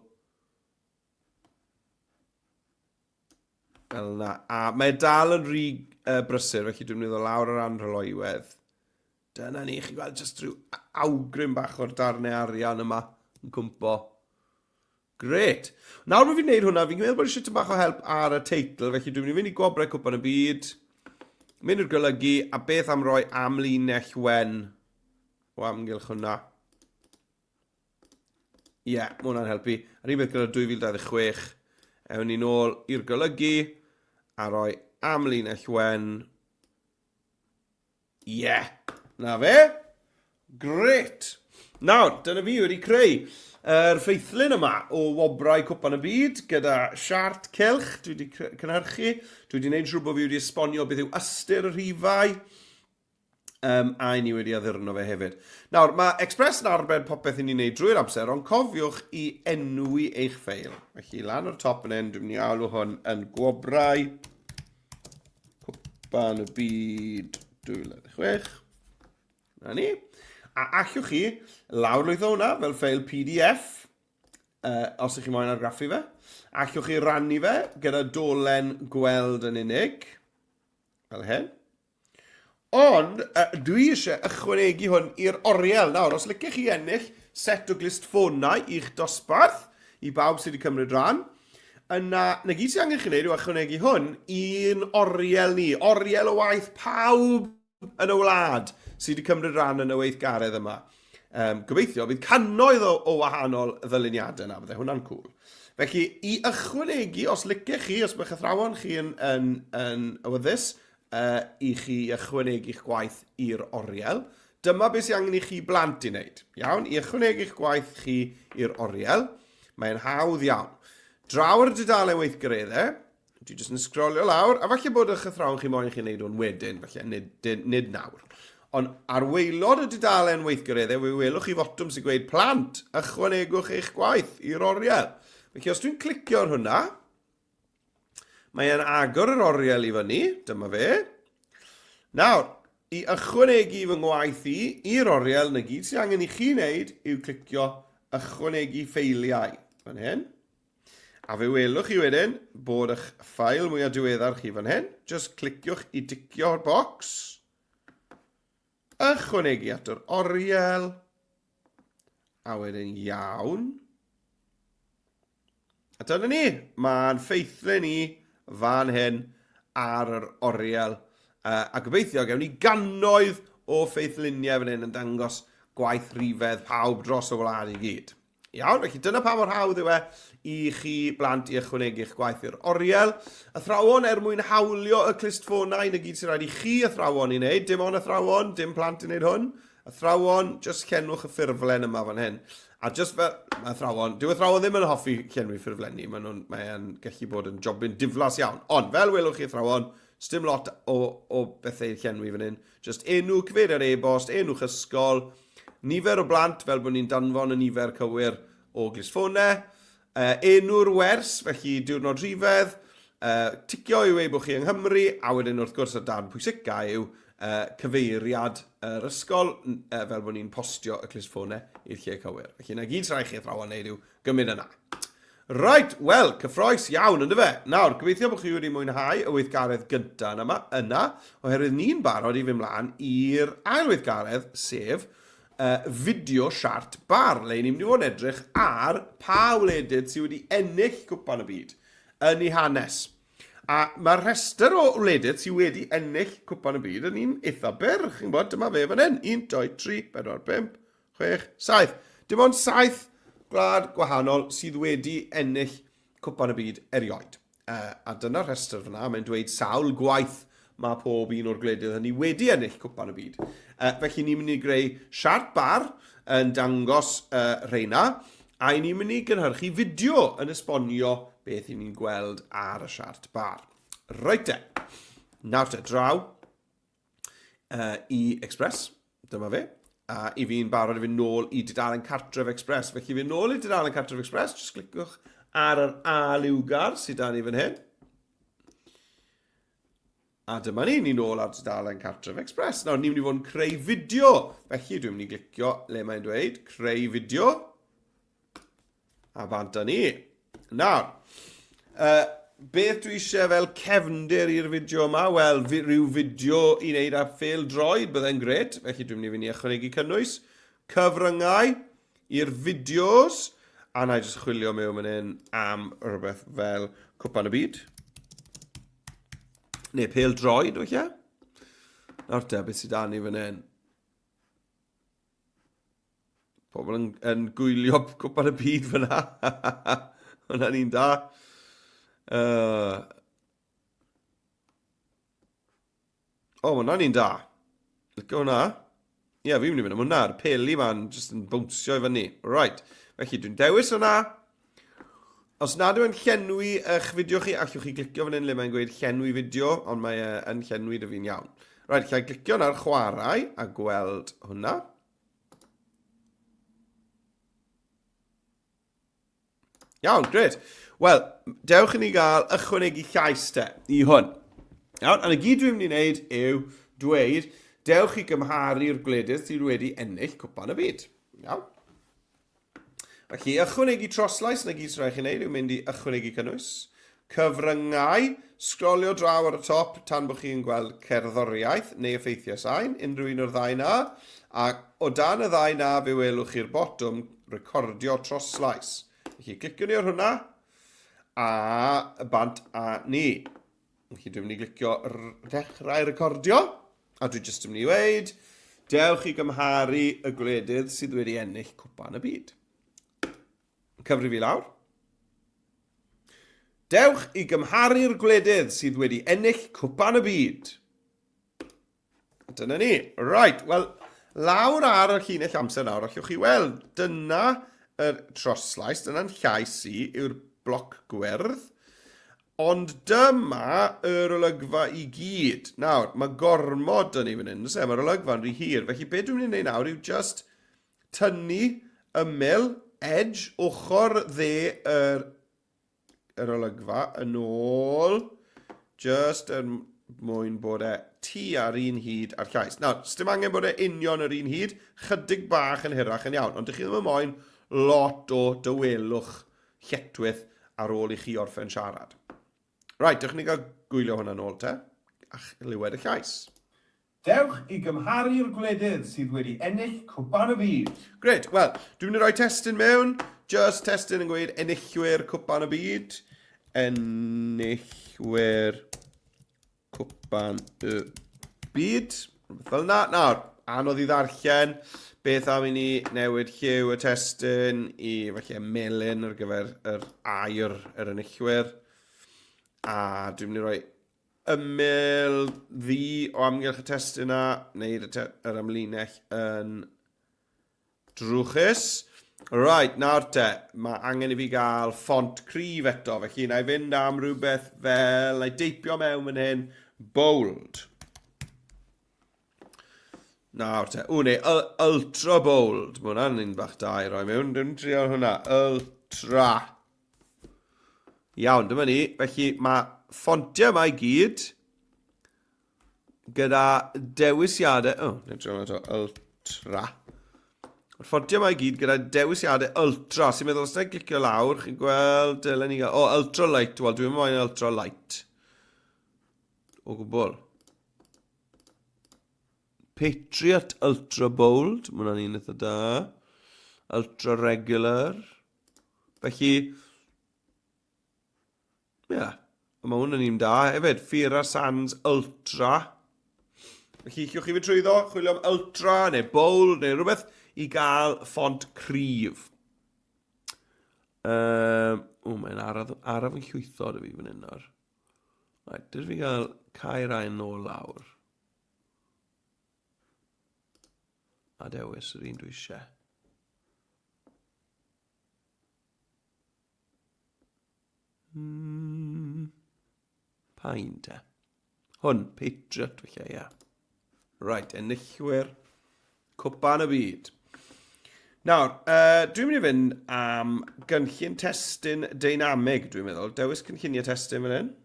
Fel yna. A mae dal yn rhy uh, brysur, felly dwi'n mynd i ddod lawr ar anrhyloiwedd. Dyna ni, chi'n gweld jyst rhyw awgrym bach o'r darnau arian yma yn cwmpo. Gret. Nawr bod fi'n gwneud hwnna, fi'n meddwl bod eisiau tipyn bach o help ar y teitl, felly dwi'n mynd i fynd i Gwobrau Cwpan y Byd, mynd i'r golygu, a beth am roi amlinell wen o amgylch hwnna. Ie, yeah, mae hwnna'n helpu. A'r un beth gyda 2026. Ewn ni nôl i'r golygu a roi amlinell wen. Ie, yeah, na fe. Gret. Nawr, dyna fi wedi creu yr ffeithlun yma o wobrau Cwpan y Byd gyda siart cylch dwi wedi cynhyrchu. Dwi wedi gwneud siŵr bod fi wedi esbonio beth yw ystyr y rhifau. Um, a i ni wedi addurno fe hefyd. Nawr, mae Express yn arbed popeth i ni'n neud drwy'r amser, ond cofiwch i enwi eich ffeil. Felly, lan o'r top yn hyn, dwi'n mynd i alw hwn yn gwobrau Cwpan y Byd 2026. Na ni. A allwch chi lawrlwytho hwnna fel ffeil PDF, uh, os ydych chi moyn argraffu fe. Allwch chi rannu fe gyda dolen gweld yn unig, fel hyn. Ond uh, dwi eisiau ychwanegu hwn i'r oriel. Nawr, os licech chi ennill set o glustffonau i'ch dosbarth, i bawb sydd wedi cymryd rhan, yna, na gyd sydd angen chi wneud yw ychwanegu hwn i'n oriel ni. Oriel o waith pawb yn y wlad sydd wedi cymryd rhan yn y weithgaredd yma. Um, gobeithio bydd cannoedd o, o wahanol ddyluniadau yna, bydde hwnna'n cool. Felly, i ychwanegu, os licech chi, os mae'ch athrawon chi yn, yn, yn awyddus, uh, i chi ychwanegu'ch gwaith i'r oriel. Dyma beth sy'n angen i chi blant i wneud. Iawn, i ychwanegu'ch gwaith chi i'r oriel, mae'n hawdd iawn. Draw ar y dudalen weithgareddau, dwi jyst yn sgrolio lawr, a falle bod eich athrawon chi moyn chi wneud hwn wedyn, falle nid, nid, nid nawr. Ond ar waelod y dudalen weithgareddau, fe welwch chi fotwm sy'n gweud plant, ychwanegwch eich gwaith i'r oriel. Felly os dwi'n clicio ar hwnna, Mae e'n agor yr oriel i fyny, dyma fe. Nawr, i ychwanegu fy ngwaith i i'r oriel, na gyd sy'n angen i chi wneud yw clicio ychwanegu ffeiliau fan hyn. A fe welwch chi wedyn bod eich ffael mwyaf diweddar chi fan hyn. Just cliciwch i dicio'r bocs. Ychwanegu at yr oriel. A wedyn iawn. A dyna ni, mae'n ffeithle ni fan hyn ar yr oriel. A gobeithio gewn ni gannoedd o ffeithluniau fan hyn yn dangos gwaith rhifedd pawb dros y wlad i gyd. Iawn, felly dyna pa mor hawdd yw e i chi blant i ychwanegu'ch gwaith i'r oriel. Athrawon, er mwyn hawlio y clustffonau, na gyd sy'n rhaid i chi athrawon i wneud, dim ond athrawon, dim plant i wneud hwn. Athrawon, jyst llenwch y ffurflen yma fan hyn. A jyst fel, mae athrawon, dyw athrawon ddim yn hoffi llenwi ffurflenni, maen nhw'n, mae'n gallu bod yn jobyn diflas iawn. Ond, fel welwch chi athrawon, sdim lot o, o bethau i llenwi fan hyn. Jyst enw, cyfeiriad e-bost, enw'ch ysgol, nifer o blant, fel bod ni'n danfon y nifer cywir o glustffonau, enw'r wers, felly diwrnod rhifedd, ticio i weud bod chi yng Nghymru, a wedyn wrth gwrs y darn pwysica yw cyfeiriad yr ysgol, fel bod ni'n postio y clustffonau i'r lle cywir. Felly na gyd sy'n rhaid chi athrawon wneud yw gymryd yna. Right, wel, cyffroes iawn, ynddo fe? Nawr, gobeithio bod chi wedi mwynhau y weithgaredd gyntaf yma, yna, oherwydd ni'n barod i fynd mlaen i'r ail weithgaredd, sef uh, fideo siart bar, le ni'n mynd i fod yn edrych ar pa wledydd sydd wedi ennill Cwpan y Byd yn ei hanes. A mae'r rhestr o wledydd sydd wedi ennill Cwpan y Byd yn un eitha byr, chi'n gwybod, dyma fe fan hyn. 1, 2, 3, 4, 5, 6, 7. Dim ond 7 gwlad gwahanol sydd wedi ennill Cwpan y Byd erioed. Uh, a dyna'r rhestr fyna, mae'n dweud sawl gwaith mae pob un o'r gwledydd hynny wedi ennill Cwpan y Byd. Uh, felly ni'n mynd i greu siart bar yn dangos uh, rheina, a i ni'n mynd i gynhyrchu fideo yn esbonio beth i ni'n gweld ar y siart bar. Reit te, nawr te, draw uh, i Express. Dyma fe. A i fi'n barod i fynd nôl i dudalen Cartref Express. Felly fynd nôl i dudalen Cartref Express, jyst cliciwch ar yr A liwgar sydd dan ni fan hyn. A dyma ni, ni'n ôl ar dudalen Cartref Express. Nawr, ni'n mynd i fod yn creu fideo. Felly, dwi'n mynd i glicio le mae'n dweud, creu fideo. A bant â ni. Nawr, uh, beth dwi eisiau fel cefndir i'r fideo yma? Wel, fi, rhyw fideo i wneud â ffeil droed byddai'n gret. Felly dwi'n mynd i fynd i ychwanegu cynnwys. Cyfryngau i'r fideos. A na i jyst chwilio mewn fan hyn am rhywbeth fel Cwpan y Byd. Neu pêl droed, felly. Nawr te, beth sydd dan ni fan hyn? Pobl yn, yn gwylio cwpan y byd fyna. Hwna'n un da. O, oh, hwnna'n un da. Lyco hwnna. Ie, yeah, fi'n mynd i fynd am hwnna. Yr peli ma'n just yn bownsio i fyny. Right. Felly, dwi'n dewis hwnna. Os nad yw'n llenwi eich fideo chi, allwch chi glicio fan hyn le mae'n gweud llenwi fideo, ond mae e yn llenwi dy fi'n iawn. Right, lle glicio na'r chwarae a gweld hwnna. Iawn, gret. Wel, dewch i ni gael ychwanegu llais te i hwn. Iawn, a na gyd dwi'n mynd i wneud yw dweud, dewch i gymharu'r gwledydd sydd wedi ennill cwpan y byd. Iawn. Felly, ychwanegu troslais, na gyd sy'n rhaid chi wneud yw mynd i ychwanegu cynnwys. Cyfryngau, sgrolio draw ar y top tan bod chi'n gweld cerddoriaeth neu effeithiau sain, unrhyw un o'r ddau na. A o dan y ddau na fe welwch chi'r botwm recordio troslais. Felly, cliciwn ni ar hwnna, a bant a ni. Felly dwi'n mynd i glicio dechrau recordio, a dwi jyst yn mynd i weid, dewch i gymharu y gwledydd sydd wedi ennill cwpan y byd. Cyfri fi lawr. Dewch i gymharu'r gwledydd sydd wedi ennill cwpan y byd. Dyna ni. Right, wel, lawr ar y llinell amser nawr, allwch chi weld, dyna yr troslais, dyna'n llais i, yw'r bloc gwyrdd. Ond dyma yr olygfa i gyd. Nawr, mae gormod yn ei fan hyn, e? Mae'r olygfa'n rhy hir. Felly beth dwi'n mynd i wneud nawr yw just tynnu ymyl, edge, ochr dde yr yr olygfa yn ôl, just er mwyn bod e tu ar un hyd a'r llais. Nawr, sdim angen bod e union yr un hyd, chydig bach yn hirach yn iawn, ond dych chi ddim yn moyn lot o dawelwch lletchwith ar ôl i chi orffen siarad. Right, dych ni gael gwylio hwnna nôl te, a chlywed y llais. Dewch i gymharu'r gwledydd sydd wedi ennill Cwpan y Byd. Grêt, wel, dwi'n mynd i roi testun mewn, just testun yn gweud enillwyr Cwpan y Byd. Enillwyr Cwpan y Byd. Rhywbeth fel yna. Nawr, anodd i ddarllen. Beth am i ni newid lliw y testun i falle melyn ar gyfer yr air yr enillwyr. A dwi'n mynd i roi ymyl ddu o amgylch y testun yna, wneud y te yr amlinell yn drwchus. Right, nawr te, mae angen i fi gael ffont cryf eto, felly na i fynd am rhywbeth fel, na i deipio mewn fan hyn, bold. Nawr te, o neu, ultra bold, mae hwnna'n un bach da i roi mewn, dwi'n trio hwnna, ultra. Iawn, dyma ni. Felly mae ffontiau yma i gyd gyda dewisiadau... O, oh, nid trio eto. Ultra. Mae'r ffontiau yma i gyd gyda dewisiadau ultra. Sy'n meddwl os na i glicio lawr, chi'n gweld, dylen ni gael... O, oh, ultra light. Wel, dwi'n moyn ultra light. O gwbl. Patriot Ultra Bold. Mae hwnna'n un eitha da. Ultra Regular. Felly, ie, yeah, mae hwn yn un da hefyd. Fira Sans Ultra. Felly, llwch chi fynd trwyddo, chwilio am Ultra neu Bold neu rhywbeth i gael ffont cryf. Um, o, mae'n araf, araf yn llwytho dy fi fan hyn nawr. Right, dydw fi gael cael rhain nôl lawr. A dewis yr un dwi eisiau. Pa un te? Hwn, Patriot, felly, ie. Yeah. Right, enillwyr Cwpan y Byd. Nawr, uh, dwi'n mynd i fynd am gynllun testun deinamig, dwi'n meddwl. Dewis cynlluniau testun fan hyn.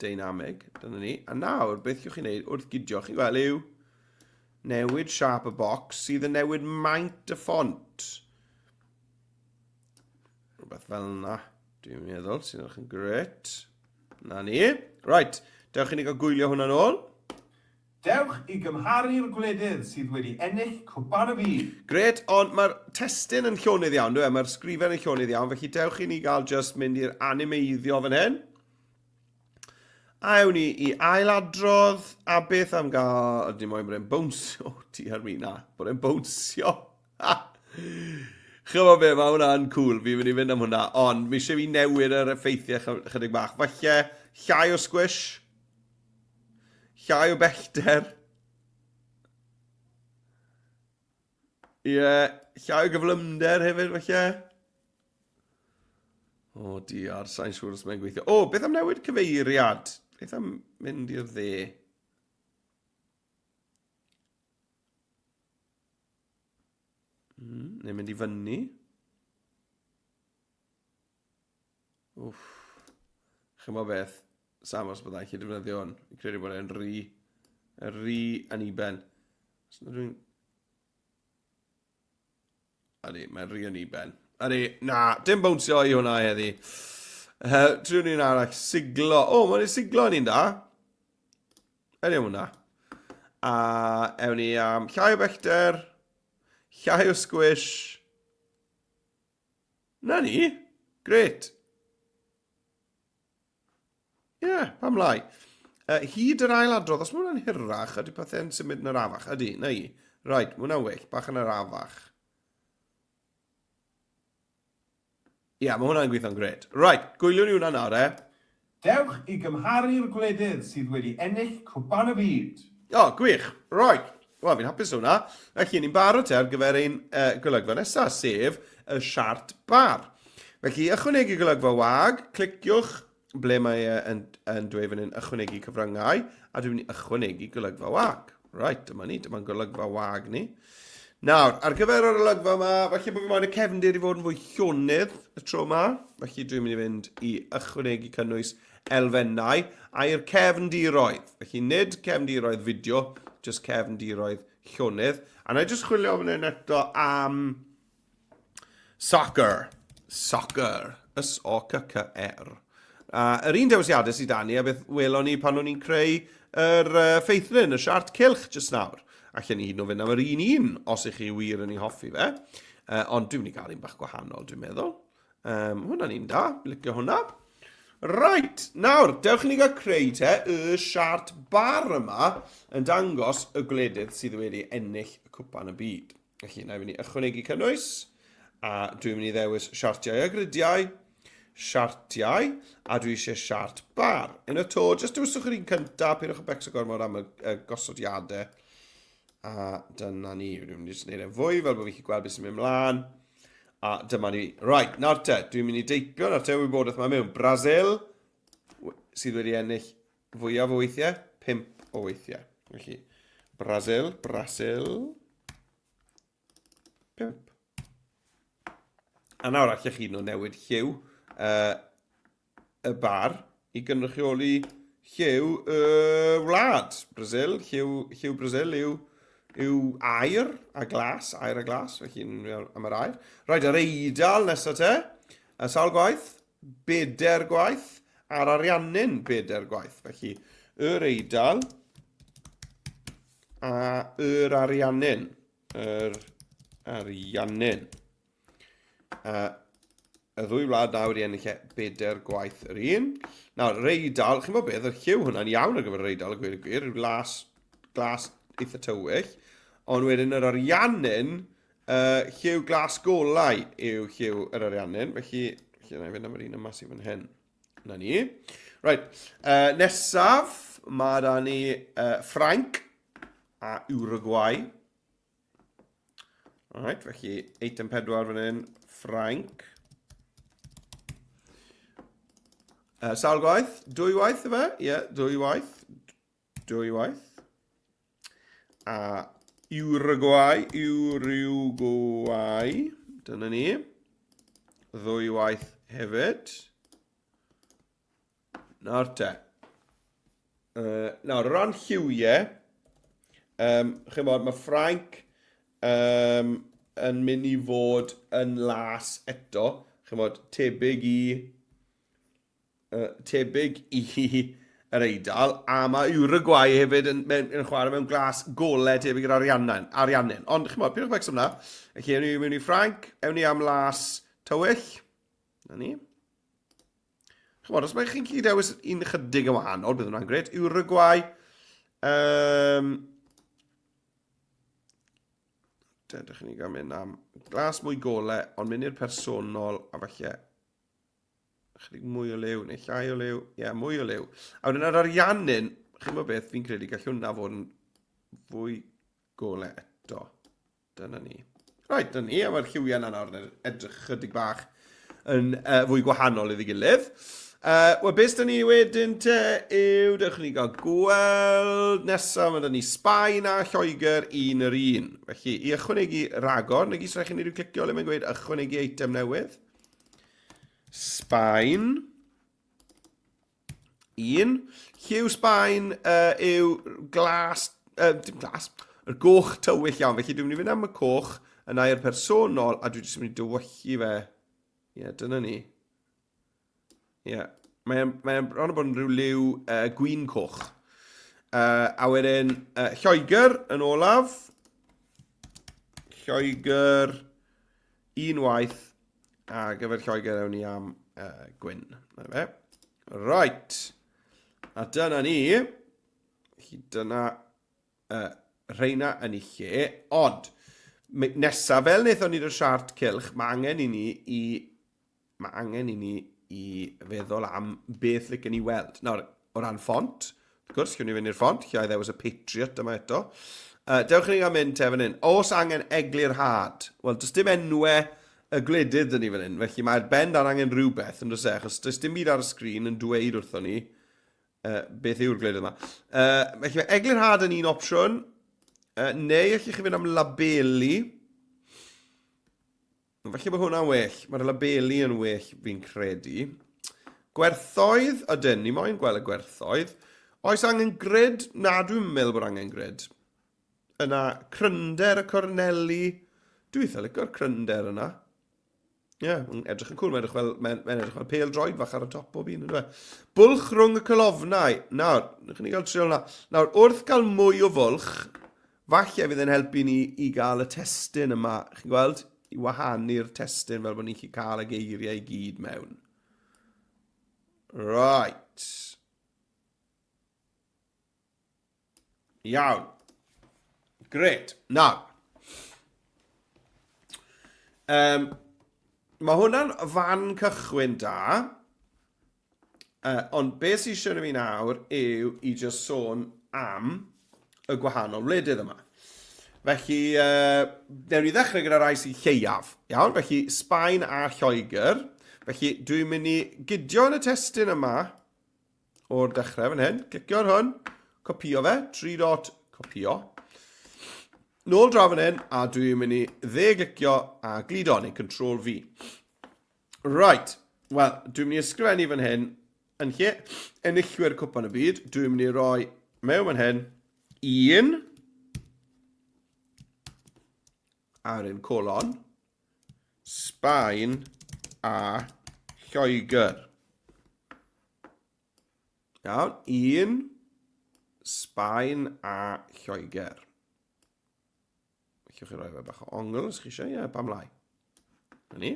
Deinamig, dyna ni. A nawr, beth yw'ch chi'n neud wrth gydio, chi'n gweld yw newid siâp y bocs sydd yn newid maint y ffont. Rhywbeth fel yna, dwi'n meddwl, sy'n edrych yn gret. Na ni. Right, dewch i ni gael gwylio hwnna'n ôl. Dewch i gymharu'r gwledydd sydd wedi ennill Cwpan y Byd. Gret, ond mae'r testun yn llonydd iawn, dwi e? Mae'r sgrifen yn llonydd iawn, felly dewch i ni gael just mynd i'r animeiddio fan hyn. A ewn ni i ailadrodd, a beth am gael... Ydyn moyn bod e'n bownsio. O, ti ar mi, na. Bod e'n bownsio. Chymod be, mae hwnna'n cool, fi'n mynd i fynd am hwnna, ond mi eisiau fi newid yr effeithiau chydig bach. Falle llai o squish, llai o bellter. Ie, yeah, llai o gyflymder hefyd, falle. O, oh, diar, sa'n siŵr os mae'n gweithio. O, oh, beth am newid cyfeiriad? Beth am mynd i'r dde? Neu mynd i fyny? Wff. Chymod beth, Sam os byddai'n gallu defnyddio hwn. Fi'n credu bod e'n rhy, rhy aniben. Os na dwi'n... Ydy, mae'n rhy aniben. Ydy, na, dim bownsio i hwnna heddi. Uh, Triwn ni'n arall, siglo. O, oh, mae'n siglo ni'n da. Ydy hwnna. A ewn ni am llai o bellter, llai o squish. Na ni, gret. Ie, yeah, pam lai. Hyd yr ail adrodd, os mae hwnna'n hirach, ydy pethau'n symud yn arafach? Ydy, na i. Right, mae hwnna'n well, bach yn arafach. Ie, yeah, mae hwnna'n gweithio'n gret. Right, gwyliwn ni hwnna nawr, e. Dewch i gymharu'r gwledydd sydd wedi ennill Cwpan y Byd. O, oh, gwych. Right. Wel, fi'n hapus hwnna. Felly, ni'n barod te ar gyfer ein golygfa nesaf, sef y siart bar. Felly, ychwanegu golygfa wag, cliciwch ble mae e yn, yn dweud fan hyn ychwanegu cyfryngau, a dwi'n mynd i ychwanegu golygfa wag. Right, dyma ni, dyma'n golygfa wag ni. Nawr, ar gyfer yr olygfa yma, falle bod fi moyn y cefndir i fod yn fwy llonydd y tro yma, felly dwi'n mynd i fynd i ychwanegu cynnwys elfennau a i'r cefndiroedd. Felly nid cefndiroedd fideo, jyst cefndiroedd llonydd. A na i jyst chwilio fan hyn eto am Soccer. Soccer. S-O-C-C-R. A yr un dewisiadau sydd da ni, a beth welon ni pan o'n i'n creu yr uh, ffeithlun, y siart cylch jyst nawr. Allen ni hyd yn oed fynd am yr un un, os ych chi wir yn ei hoffi fe. Ond dwi'n mynd i gael un bach gwahanol, dwi'n meddwl. Um, hwnna'n un da, licio hwnna. Right, nawr, dewch i ni gael creu te y siart bar yma yn dangos y gwledydd sydd wedi ennill y cwpan y byd. Felly, na i fynd i ychwanegu cynnwys, a dwi'n mynd i ddewis siartiau a gridiau, siartiau, a dwi eisiau siart bar. Yn y to, jyst dewiswch yr un cyntaf, peidiwch â becso gormod am y, y gosodiadau. A dyna ni, dwi'n mynd i jyst gwneud e fwy fel bod fi'n gallu gweld beth sy'n mynd mlaen. A dyma ni. Right, nawr te, dwi'n mynd i deipio nawr te wybodaeth mae mewn. Brazil, sydd wedi ennill fwyaf o weithiau, 5 o weithiau. Felly, Brazil, Brasil, 5. A nawr allech chi nhw newid lliw uh, y bar i gynrychioli lliw y wlad. Brazil, lliw, lliw Brazil yw, yw air a glas, air a glas, felly am yr air. Rhaid, yr Eidal nesaf te, a sawl gwaith, beder gwaith, a'r Ariannin beder gwaith. Felly, yr Eidal a yr Ariannin. Yr Ariannin. Uh, y ddwy wlad na wedi ennill e bedair gwaith yr un. Nawr, yr Eidal, chi'n bod beth, yr lliw hwnna'n iawn ar gyfer yr Eidal, y gwir y gwir, rhyw las, glas eitha tywyll. Ond wedyn yr Ariannin, uh, lliw glas golau yw lliw yr Ariannin, felly, felly na i fynd am yr un yma sydd fan hyn. Na ni. Right, uh, nesaf, mae da ni uh, Ffrainc a Uruguay. Alright, felly eitem 4 fan hyn, Ffrainc. Sawl gwaith? Dwy waith yma? Ie, yeah, dwy waith. Dwy waith. A Uruguay, Uruguay. Dyna ni. Ddwy waith hefyd. Nawr te. Nawr, o ran lliwiau, um, chymod, mae Ffrainc um, yn mynd i fod yn las eto. Chymod, tebyg i, tebyg i yr Eidal, a mae Uruguay hefyd yn, yn, yn chwarae mewn glas golau tebyg i'r Ariannin. Ariannin. Ond, chymod, pidwch becso am 'na. Felly, ewn ni mewn i Ffrainc, ewn ni am las tywyll. Na ni. Chymod, os mae chi'n gallu dewis un chydig yn wahanol, bydd hwnna'n gret. Uruguay. Um, Dydych chi'n gael mynd am glas mwy gole, ond mynd i'r personol a falle chydig mwy o liw neu llai o liw. Ie, yeah, mwy o liw. A wedyn ar Ariannin, chi'n gwybod beth, fi'n credu gall hwnna fod yn fwy gole eto. Dyna ni. Reit, dyna ni, a mae'r lliwiau yna nawr yn edrych chydig bach yn fwy gwahanol iddi gilydd. Wel, beth sydd ni wedyn te yw, dewch ni gael gweld nesaf, mae da ni Sbaen a Lloegr un yr un. Felly, i ychwanegu ragor, nag is rhaid chi wneud yw clicio le mae'n gweud ychwanegu eitem newydd. Sbaen. Un. Lliw Sbaen yw glas, dim glas, y goch tywyll iawn. Felly dwi'n mynd i fynd am y coch yn air personol a dwi jyst yn mynd i dywyllu fe. Ie, yeah, dyna ni. Ie, yeah. mae'n mae bron o bod yn rhyw liw gwyn coch. A wedyn Lloegr yn olaf. Lloegr un waith A gyfer Lloegr ewn ni am gwyn. Na fe. Right. A dyna ni. Felly dyna rheina yn ei lle. Ond, nesaf, fel wnaethon ni'r siart cylch, mae angen i ni i mae angen i ni i feddwl am beth licen ni weld. Nawr, o ran ffont, wrth gwrs, lle ni fynd i'r ffont, lle i ddewis y Patriot yma eto. Dewch i ni gael mynd te fan hyn. Os angen eglurhad, wel, does dim enwau y gwledydd dyn ni fan hyn, felly mae'r ben dan angen rhywbeth, yn does e, achos does dim byd ar y sgrin yn dweud wrthon ni beth yw'r gwledydd yma. Felly mae eglurhad yn un opsiwn, neu allwch chi fynd am labelu. Falle bod hwnna'n well. Mae'r labeli yn well fi'n credu. Gwerthoedd, ydyn, ni moyn gweld y gwerthoedd. Oes angen grid? Na, dwi'n meddwl bod angen grid. Yna, crynder y corneli. Dwi eitha licio'r crynder yna. Ie, yeah, mae'n edrych yn cool, mae'n edrych fel, mae'n, mae'n edrych fel pêl droed fach ar y top bob un, ynddo fe? Bwlch rhwng y colofnau. Nawr, newch ni gael trial hwnna. Nawr, wrth gael mwy o fwlch, falle fydd e'n helpu ni i gael y testun yma, chi'n gweld, i wahanu'r testun fel bod ni'n gallu cael y geiriau i gyd mewn. Right. Iawn. Gret. Nawr. Um, mae hwnna'n fan cychwyn da. Uh, ond beth sy'n eisiau fi nawr yw i just sôn am y gwahanol wledydd yma. Felly, uh, newn ni ddechrau gyda rai sy'n lleiaf. Iawn, felly Sbaen a Lloegr. Felly, dwi'n mynd i gydio yn y testun yma o'r dechrau fan hyn. Clicio ar hwn, copio fe, 3 dot, copio. Nôl draw fan hyn, a dwi'n mynd i dde-glicio a gludo, neu Control V. Right, wel, dwi'n mynd i ysgrifennu fan hyn, yn lle enillwyr cwpan y byd, dwi'n mynd i roi mewn fan hyn, un, ar un colon, Sbaen a Lloegr. Iawn, un, Sbaen a Lloegr. Allwch chi roi fe bach o ongl os chi eisiau, ie, pam lai. Na ni.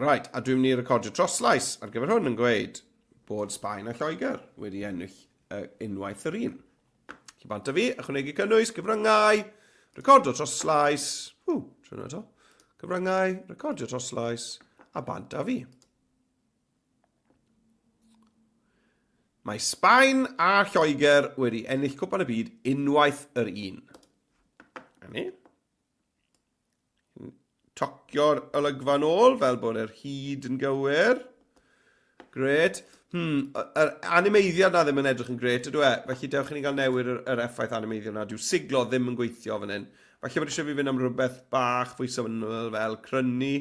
Right, a dwi'n mynd i recordio troslais ar gyfer hwn yn gweud bod Sbaen a Lloegr wedi ennill uh, unwaith yr un. Felly bant â fi, ychwanegu cynnwys, cyfryngau, recordio troslais, hw, trwy eto, cyfryngau, recordio troslais, a bant â fi. Mae Sbaen a Lloegr wedi ennill Cwpan y Byd unwaith yr un. A ni. Tocio'r olygfa nôl fel bod yr hyd yn gywir. Gret. Hmm, yr animeiddiad na ddim yn edrych yn gret, ydw e? Felly dewch i ni gael newid yr, yr effaith animeiddio na. Dyw siglo ddim yn gweithio fan hyn. Falle bod eisiau fi fynd am rhywbeth bach fwy syml fel crynu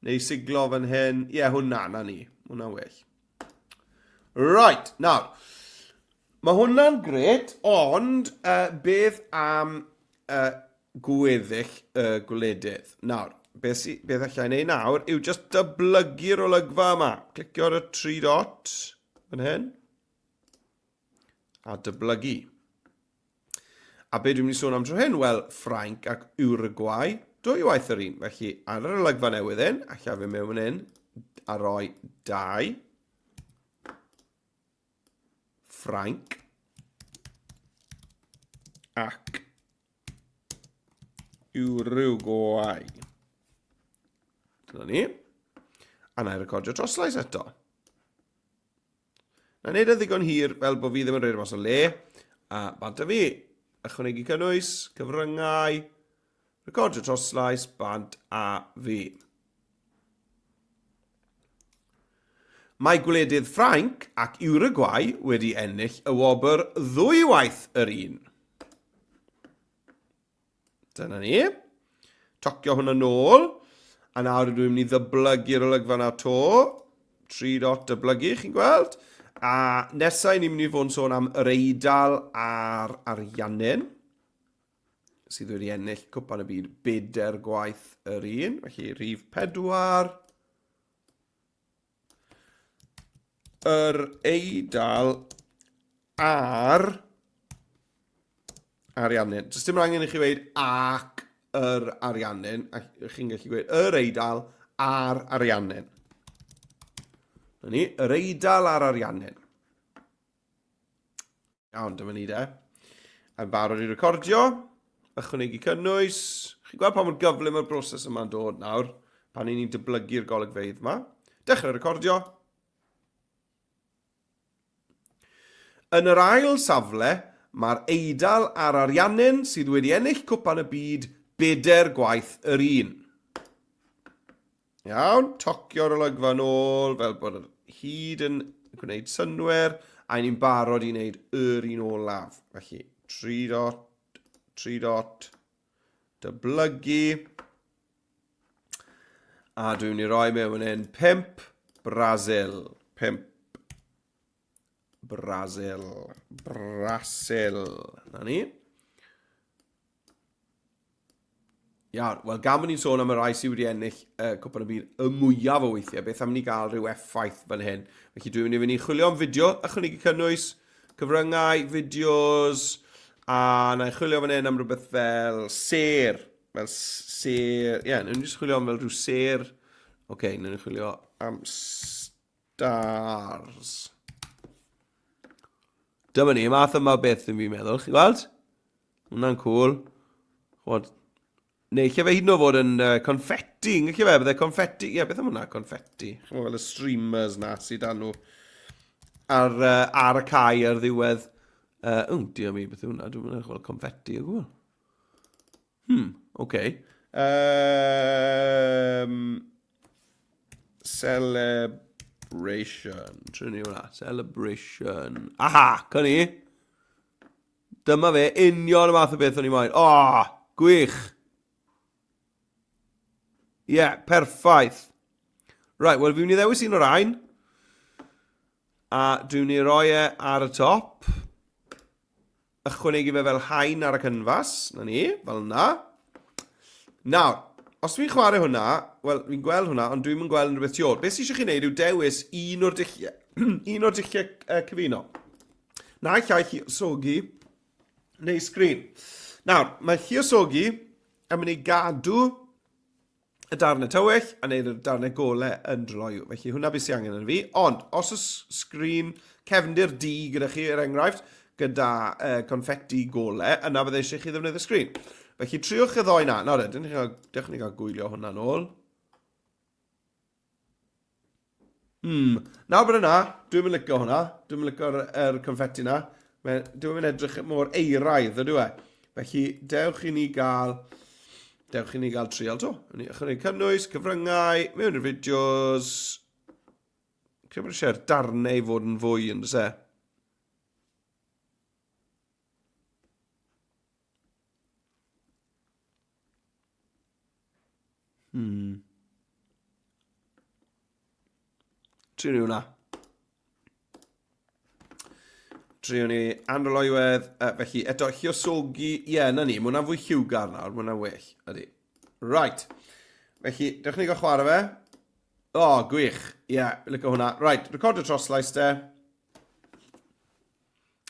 neu siglo fan hyn. Ie, yeah, hwnna, na ni. Hwnna'n well. Right, nawr. Mae hwnna'n gret, ond uh, beth am uh, gweddill y gwledydd. Nawr, beth, sy, beth allai wneud nawr yw just dyblygu'r olygfa yma. Clicio ar y tri dot fan hyn. A dyblygu. A be dwi'n mynd i sôn am tro hyn? Wel, Ffrainc ac Uruguay, dwy waith yr un. Felly, ar yr olygfa newydd hyn, allai fe mewn fan hyn a roi dau. Ffrainc ac Uruguay. Dyna ni. A na i recordio troslais eto. Na wneud yn ddigon hir fel bod fi ddim yn rhaid mas o le. A bant â fi. Ychwanegu cynnwys, cyfryngau, recordio troslais, bant a fi. Mae gwledydd Ffrainc ac Uruguay wedi ennill y wobr ddwywaith yr un. Dyna ni. Tocio hwnna nôl. A nawr rydw i'n mynd i ddyblygu'r olygfa na to. 3 dot dyblygu, chi'n gweld? A nesau ni'n mynd i fod yn sôn am yr Eidal a'r Ariannin. sydd wedi ennill Cwpan y Byd bedair gwaith yr un. Felly rhif 4. Yr Eidal a'r Ariannin. Does dim angen i chi weid ac yr Ariannin. Chi'n gallu gweud yr Eidal a'r Ariannin. Na ni, yr Eidal a'r Ariannin. Iawn, dyma ni de. Yn barod i recordio, ychwanegu cynnwys. Chi'n gweld pa mor gyflym mae'r broses yma'n dod nawr, pan ni'n dyblygu'r golygfeydd yma. Dechrau recordio. Yn yr ail safle, mae'r Eidal a'r Ariannin sydd wedi ennill Cwpan y Byd bedair gwaith yr un. Iawn, tocio'r olygfa nôl fel bod yr hyd yn gwneud synnwyr, a ni'n barod i wneud yr un olaf. Felly, 3 dot, 3 dot, dyblygu, a dwi'n mynd i roi mewn fan hyn 5, Brasil, 5, Brasil, Brasil, na ni. Iawn, wel gan bod ni'n sôn am y rai sydd wedi ennill uh, Cwpan y Byd y mwyaf o weithiau, beth am ni gael rhyw effaith fan hyn? Felly dwi'n mynd i fynd i chwilio am fideo, ychwanegu cynnwys, cyfryngau, fideos, a na i chwilio fan hyn am rhywbeth fel ser, fel ser, ie, yeah, nawn ni chwilio am fel rhyw ser, oce, okay, nawn ni chwilio am stars. Dyma ni, y math yma o beth yn fi'n meddwl, chi'n gweld? Hwna'n cool. Chwod, neu lle fe hyd yn oed fod yn uh, confetti, yn gallu fe, bydde confetti, ie, yeah, beth am hwnna, confetti? Chymod fel y streamers na sydd dan nhw ar, uh, ar y cae ar ddiwedd. Uh, oh, dear me, beth yw hwnna? Dwi'n mynd fel confetti o gwbl. Hmm, oce. Okay. Um, celebration. Trwy ni hwnna. Celebration. Aha, cyn ni. Dyma fe, union y math o beth o'n i moyn. O, oh, gwych! Ie, yeah, perffaith. Right, wel, fi'n mynd i ddewis un o'r ein. A dwi'n mynd i roi e ar y top. Ychwanegu fe fel haen ar y cynfas. Na ni, fel yna. Nawr, os fi'n chwarae hwnna, wel, fi'n gweld hwnna, ond dwi'n mynd gweld unrhyw beth tu ôl. Beth sydd eisiau chi wneud yw dewis un o'r dulliau, un o'r dulliau uh, cyfuno. Naill ai lluosogi neu sgrin. Nawr, mae lluosogi yn mynd i gadw y darnau tywyll a wneud y darnau golau yn dryloyw. Felly hwnna beth sy'n angen yn fi. Ond, os oes sgrin cefndir du gyda chi, er enghraifft, gyda uh, confetti golau, yna fydde eisiau chi ddefnyddio sgrin. Felly triwch y ddoi na. Nawr, dewch ni gael gwylio hwnna nôl. Hmm. Nawr bod yna, dwi'n mynd licio hwnna. Dwi'n mynd licio'r er confetti na. Mae, dwi'n mynd edrych mor eiraidd, ydw e. Felly, dewch i ni gael... Dewch i ni gael trial to. Ni ychwanegu cynnwys, cyfryngau, mewn i'r fideos. Credu bod eisiau'r darnau i fod yn fwy, yn dys e? Hmm. Trio ni hwnna. Trio ni anroloiwedd. Uh, felly, eto, lluosogi. Ie, yeah, na ni. Mae hwnna'n fwy lliwgar nawr. Mae hwnna'n well. Ydy. Right. Felly, dewch ni gael chwarae fe. O, oh, gwych. Ie, yeah, lyco hwnna. Right, recordio troslais te.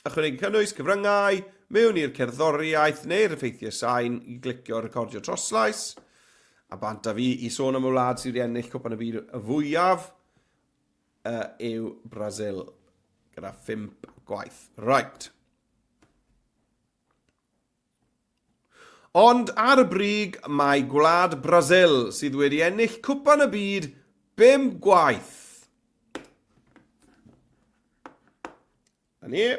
Ychwanegu cynnwys, cyfryngau, mewn i'r cerddoriaeth neu'r effeithiau sain i glicio recordio troslais. A bant a fi i sôn am y wlad sydd wedi ennill Cwpan y Byd y fwyaf uh, yw Brasil gyda phump gwaith. Right. Ond ar y brig mae gwlad Brasil sydd wedi ennill Cwpan y Byd bum gwaith. Na ni.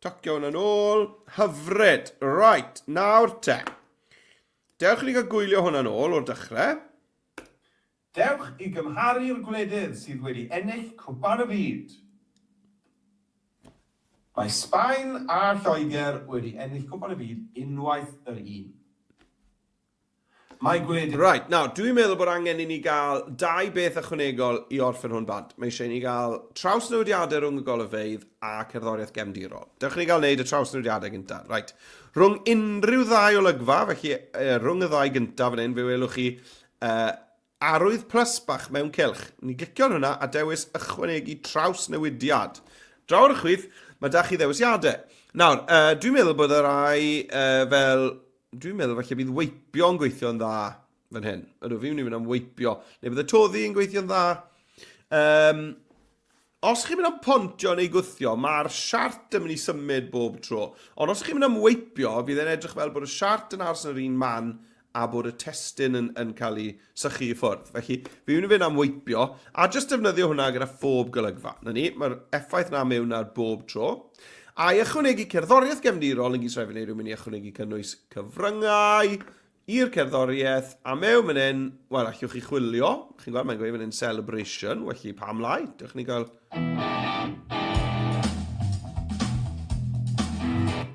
Tocio hwnna nôl. Hyfryd. Right, nawr te. Dewch i ni gael gwylio hwnna nôl o'r dechrau. Dewch i gymharu'r gwledydd sydd wedi ennill Cwpan y Byd. Mae Sbaen a Lloegr wedi ennill Cwpan y Byd unwaith yr un. Mae gwledydd. Right, nawr, dwi'n meddwl bod angen i ni gael dau beth ychwanegol i orffen hwn bant. Mae eisiau i ni gael trawsnewidiadau rhwng y golygfeydd a cerddoriaeth gefndirol. Dewch i ni gael wneud y trawsnewidiadau gyntaf. Right. Rhwng unrhyw ddau olygfa, felly eh, rhwng y ddau gyntaf fan hyn, fe welwch chi eh, arwydd plus bach mewn cylch. Ni glicio ar hwnna a dewis ychwanegu trawsnewidiad. Draw ar y chwith, mae da chi ddewisiadau. Nawr, uh, dwi'n meddwl bod y rai uh, fel Dwi'n meddwl falle bydd weipio yn gweithio'n dda fan hyn. Ydw, fi'n mynd i fynd am weipio. Neu bydd y toddi yn gweithio'n dda. Um, os chi'n mynd am pontio neu gwthio, mae'r siart yn mynd i symud bob tro. Ond os chi'n mynd am weipio, fydd e'n edrych fel bod y siart yn aros yn yr un man a bod y testun yn, yn cael ei sychu i ffwrdd. Felly, fi mynd i fynd am weipio, a jyst defnyddio hwnna gyda phob golygfa. Na ni, mae'r effaith na mewn ar bob tro. A i ychwanegu cerddoriaeth gefndirol yn gyd rhaid fi wneud yw mynd i ychwanegu cynnwys cyfryngau i'r cerddoriaeth, a mewn fan hyn, wel, allwch chi chwilio, chi'n gweld mae'n gweud fan hyn celebration, felly pam lai, dewch ni gael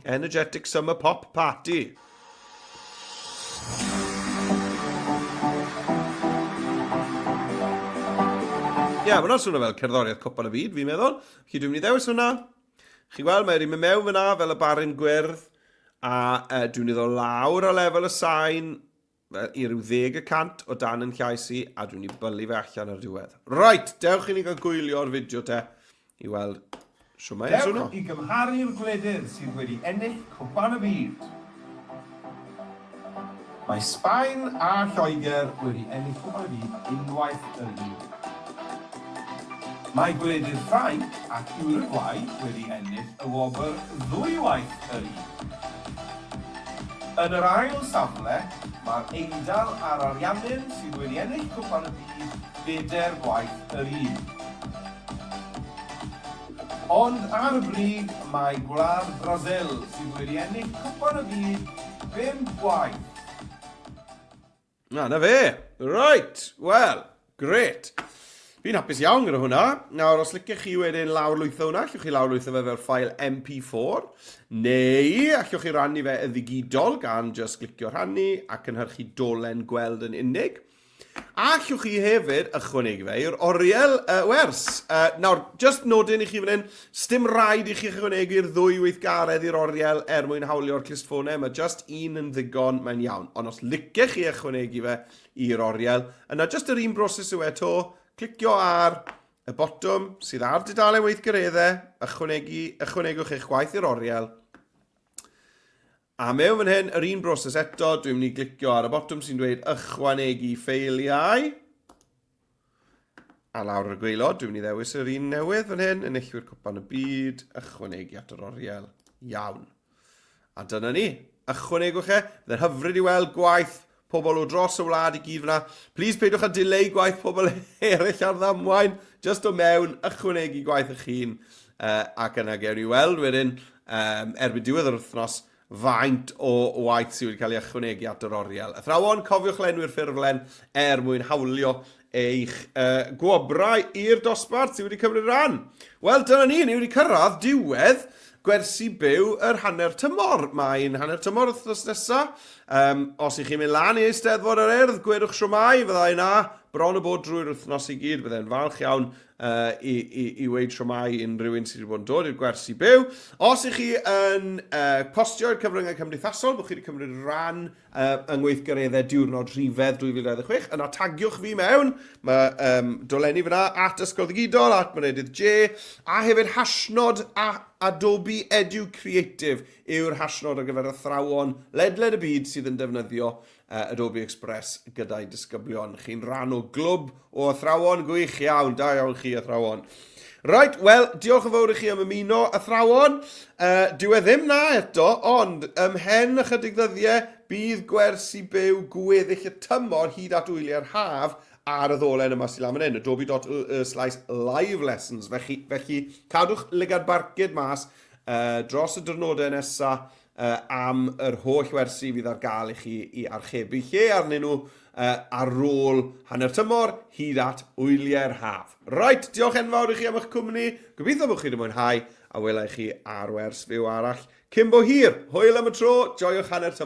Energetic Summer Pop Party. Ie, yeah, mae'n swnio fel cerddoriaeth Cwpan y Byd, fi'n meddwl. Felly dwi'n mynd i ddewis hwnna. Chi'n gweld, mae'n mynd mewn fyna fel y barin gwyrdd, a uh, dwi'n mynd i ddod lawr o lefel y sain. i ryw 10% o dan yn llais i, a dwi'n mynd i bylu fe allan ar y diwedd. Right, dewch i ni gael gwylio'r fideo te i weld shwt mae'n swnio. Dewch i gymharu'r gwledydd sydd wedi ennill Cwpan y Byd. Mae Sbaen a Lloegr wedi ennill Cwpan y Byd unwaith yr un. Mae gwledydd Ffrainc ac Uruguay wedi ennill y wobr ddwywaith yr un. Yn yr ail safle, mae'r Eidal a'r Ariannin sydd wedi ennill Cwpan y Byd bedair gwaith yr un. Ond ar y brig mae Gwlad Brasil sydd wedi ennill Cwpan y Byd bum gwaith. Na, na fe. Right, wel, gret. Fi'n hapus iawn gyda hwnna. Nawr, os licech chi wedyn lawrlwytho hwnna, allwch chi lawrlwytho fe fel ffael MP4, neu allwch chi rannu fe yn ddigidol gan just glicio rhannu a cynhyrchu dolen gweld yn unig. Allwch chi hefyd ychwanegu fe i'r oriel uh, wers. Uh, nawr, just nodyn i chi fan hyn, sdim rhaid i chi ychwanegu'r ddwy weithgaredd i'r oriel er mwyn hawlio'r clustffonau. Mae just un yn ddigon, mae'n iawn. Ond os licech chi ychwanegu fe i'r oriel, yna just yr un broses yw e to, clicio ar y botwm sydd ar dudalen weithgareddau, ychwanegu, ychwanegwch eich gwaith i'r oriel, A mewn fan hyn, yr un broses eto, dwi'n mynd i glicio ar y botwm sy'n dweud ychwanegu ffeiliau. A lawr ar y gwaelod, dwi'n mynd i ddewis yr un newydd fan hyn, enillwyr cwpan y byd, ychwanegu at yr oriel. Iawn. A dyna ni. Ychwanegwch e. Byddai'n hyfryd i weld gwaith pobl o dros y wlad i gyd fyna. Please peidiwch â dileu gwaith pobl eraill ar ddamwain. Just o mewn, ychwanegu gwaith eich hun. Uh, ac yna gewn ni weld wedyn, um, erbyn diwedd yr wythnos, faint o waith sydd wedi cael ei ychwanegu at yr oriel. Athrawon, cofiwch lenwi'r ffurflen er mwyn hawlio eich uh, gwobrau i'r dosbarth sydd wedi cymryd rhan. Wel, dyna ni, ni wedi cyrraedd diwedd gwersi byw yr hanner tymor. Mae'n hanner tymor wythnos nesaf. Um, os ych chi'n mynd lan i Eisteddfod yr Urdd, gwedwch siwmai, fydda i na bron o bod drwy'r wythnos i gyd. Byddai'n falch iawn uh, i, i, i weid siwmai unrhyw un sydd wedi bod yn dod i'r gwersi byw. Os ych chi yn uh, postio i'r cyfryngau cymdeithasol bod chi wedi cymryd rhan yng ngweithgareddau diwrnod rhifedd 2026, yna tagiwch fi mewn. Mae um, dolenni fyna at Ysgol Ddigidol, at Meredydd J, a hefyd hashnod a Adobe Edu Creative yw'r hashnod ar gyfer athrawon ledled y byd sydd yn defnyddio uh, Adobe Express gyda'i disgyblion. Chi'n rhan o glwb o athrawon gwych iawn, da iawn chi athrawon. Right, wel, diolch yn fawr i chi am ymuno, athrawon. Uh, dyw e ddim na eto, ond ymhen ychydig ddyddiau, bydd gwersi byw gweddill y tymor hyd at wyliau'r haf ar y ddolen yma sy'n lan fan hyn, adobe.ly slash live lessons. Felly, felly cadwch lygad barcud mas uh, dros y diwrnodau nesaf uh, am yr holl wersi fydd ar gael i chi i archebu lle arnyn nhw uh, ar ôl hanner tymor hyd at wyliau'r haf. Right, diolch enfawr i chi am eich cwmni. Gobeithio bod chi wedi mwynhau a welai chi ar wers fyw arall cyn bo hir. Hwyl am y tro, joiwch hanner tymor.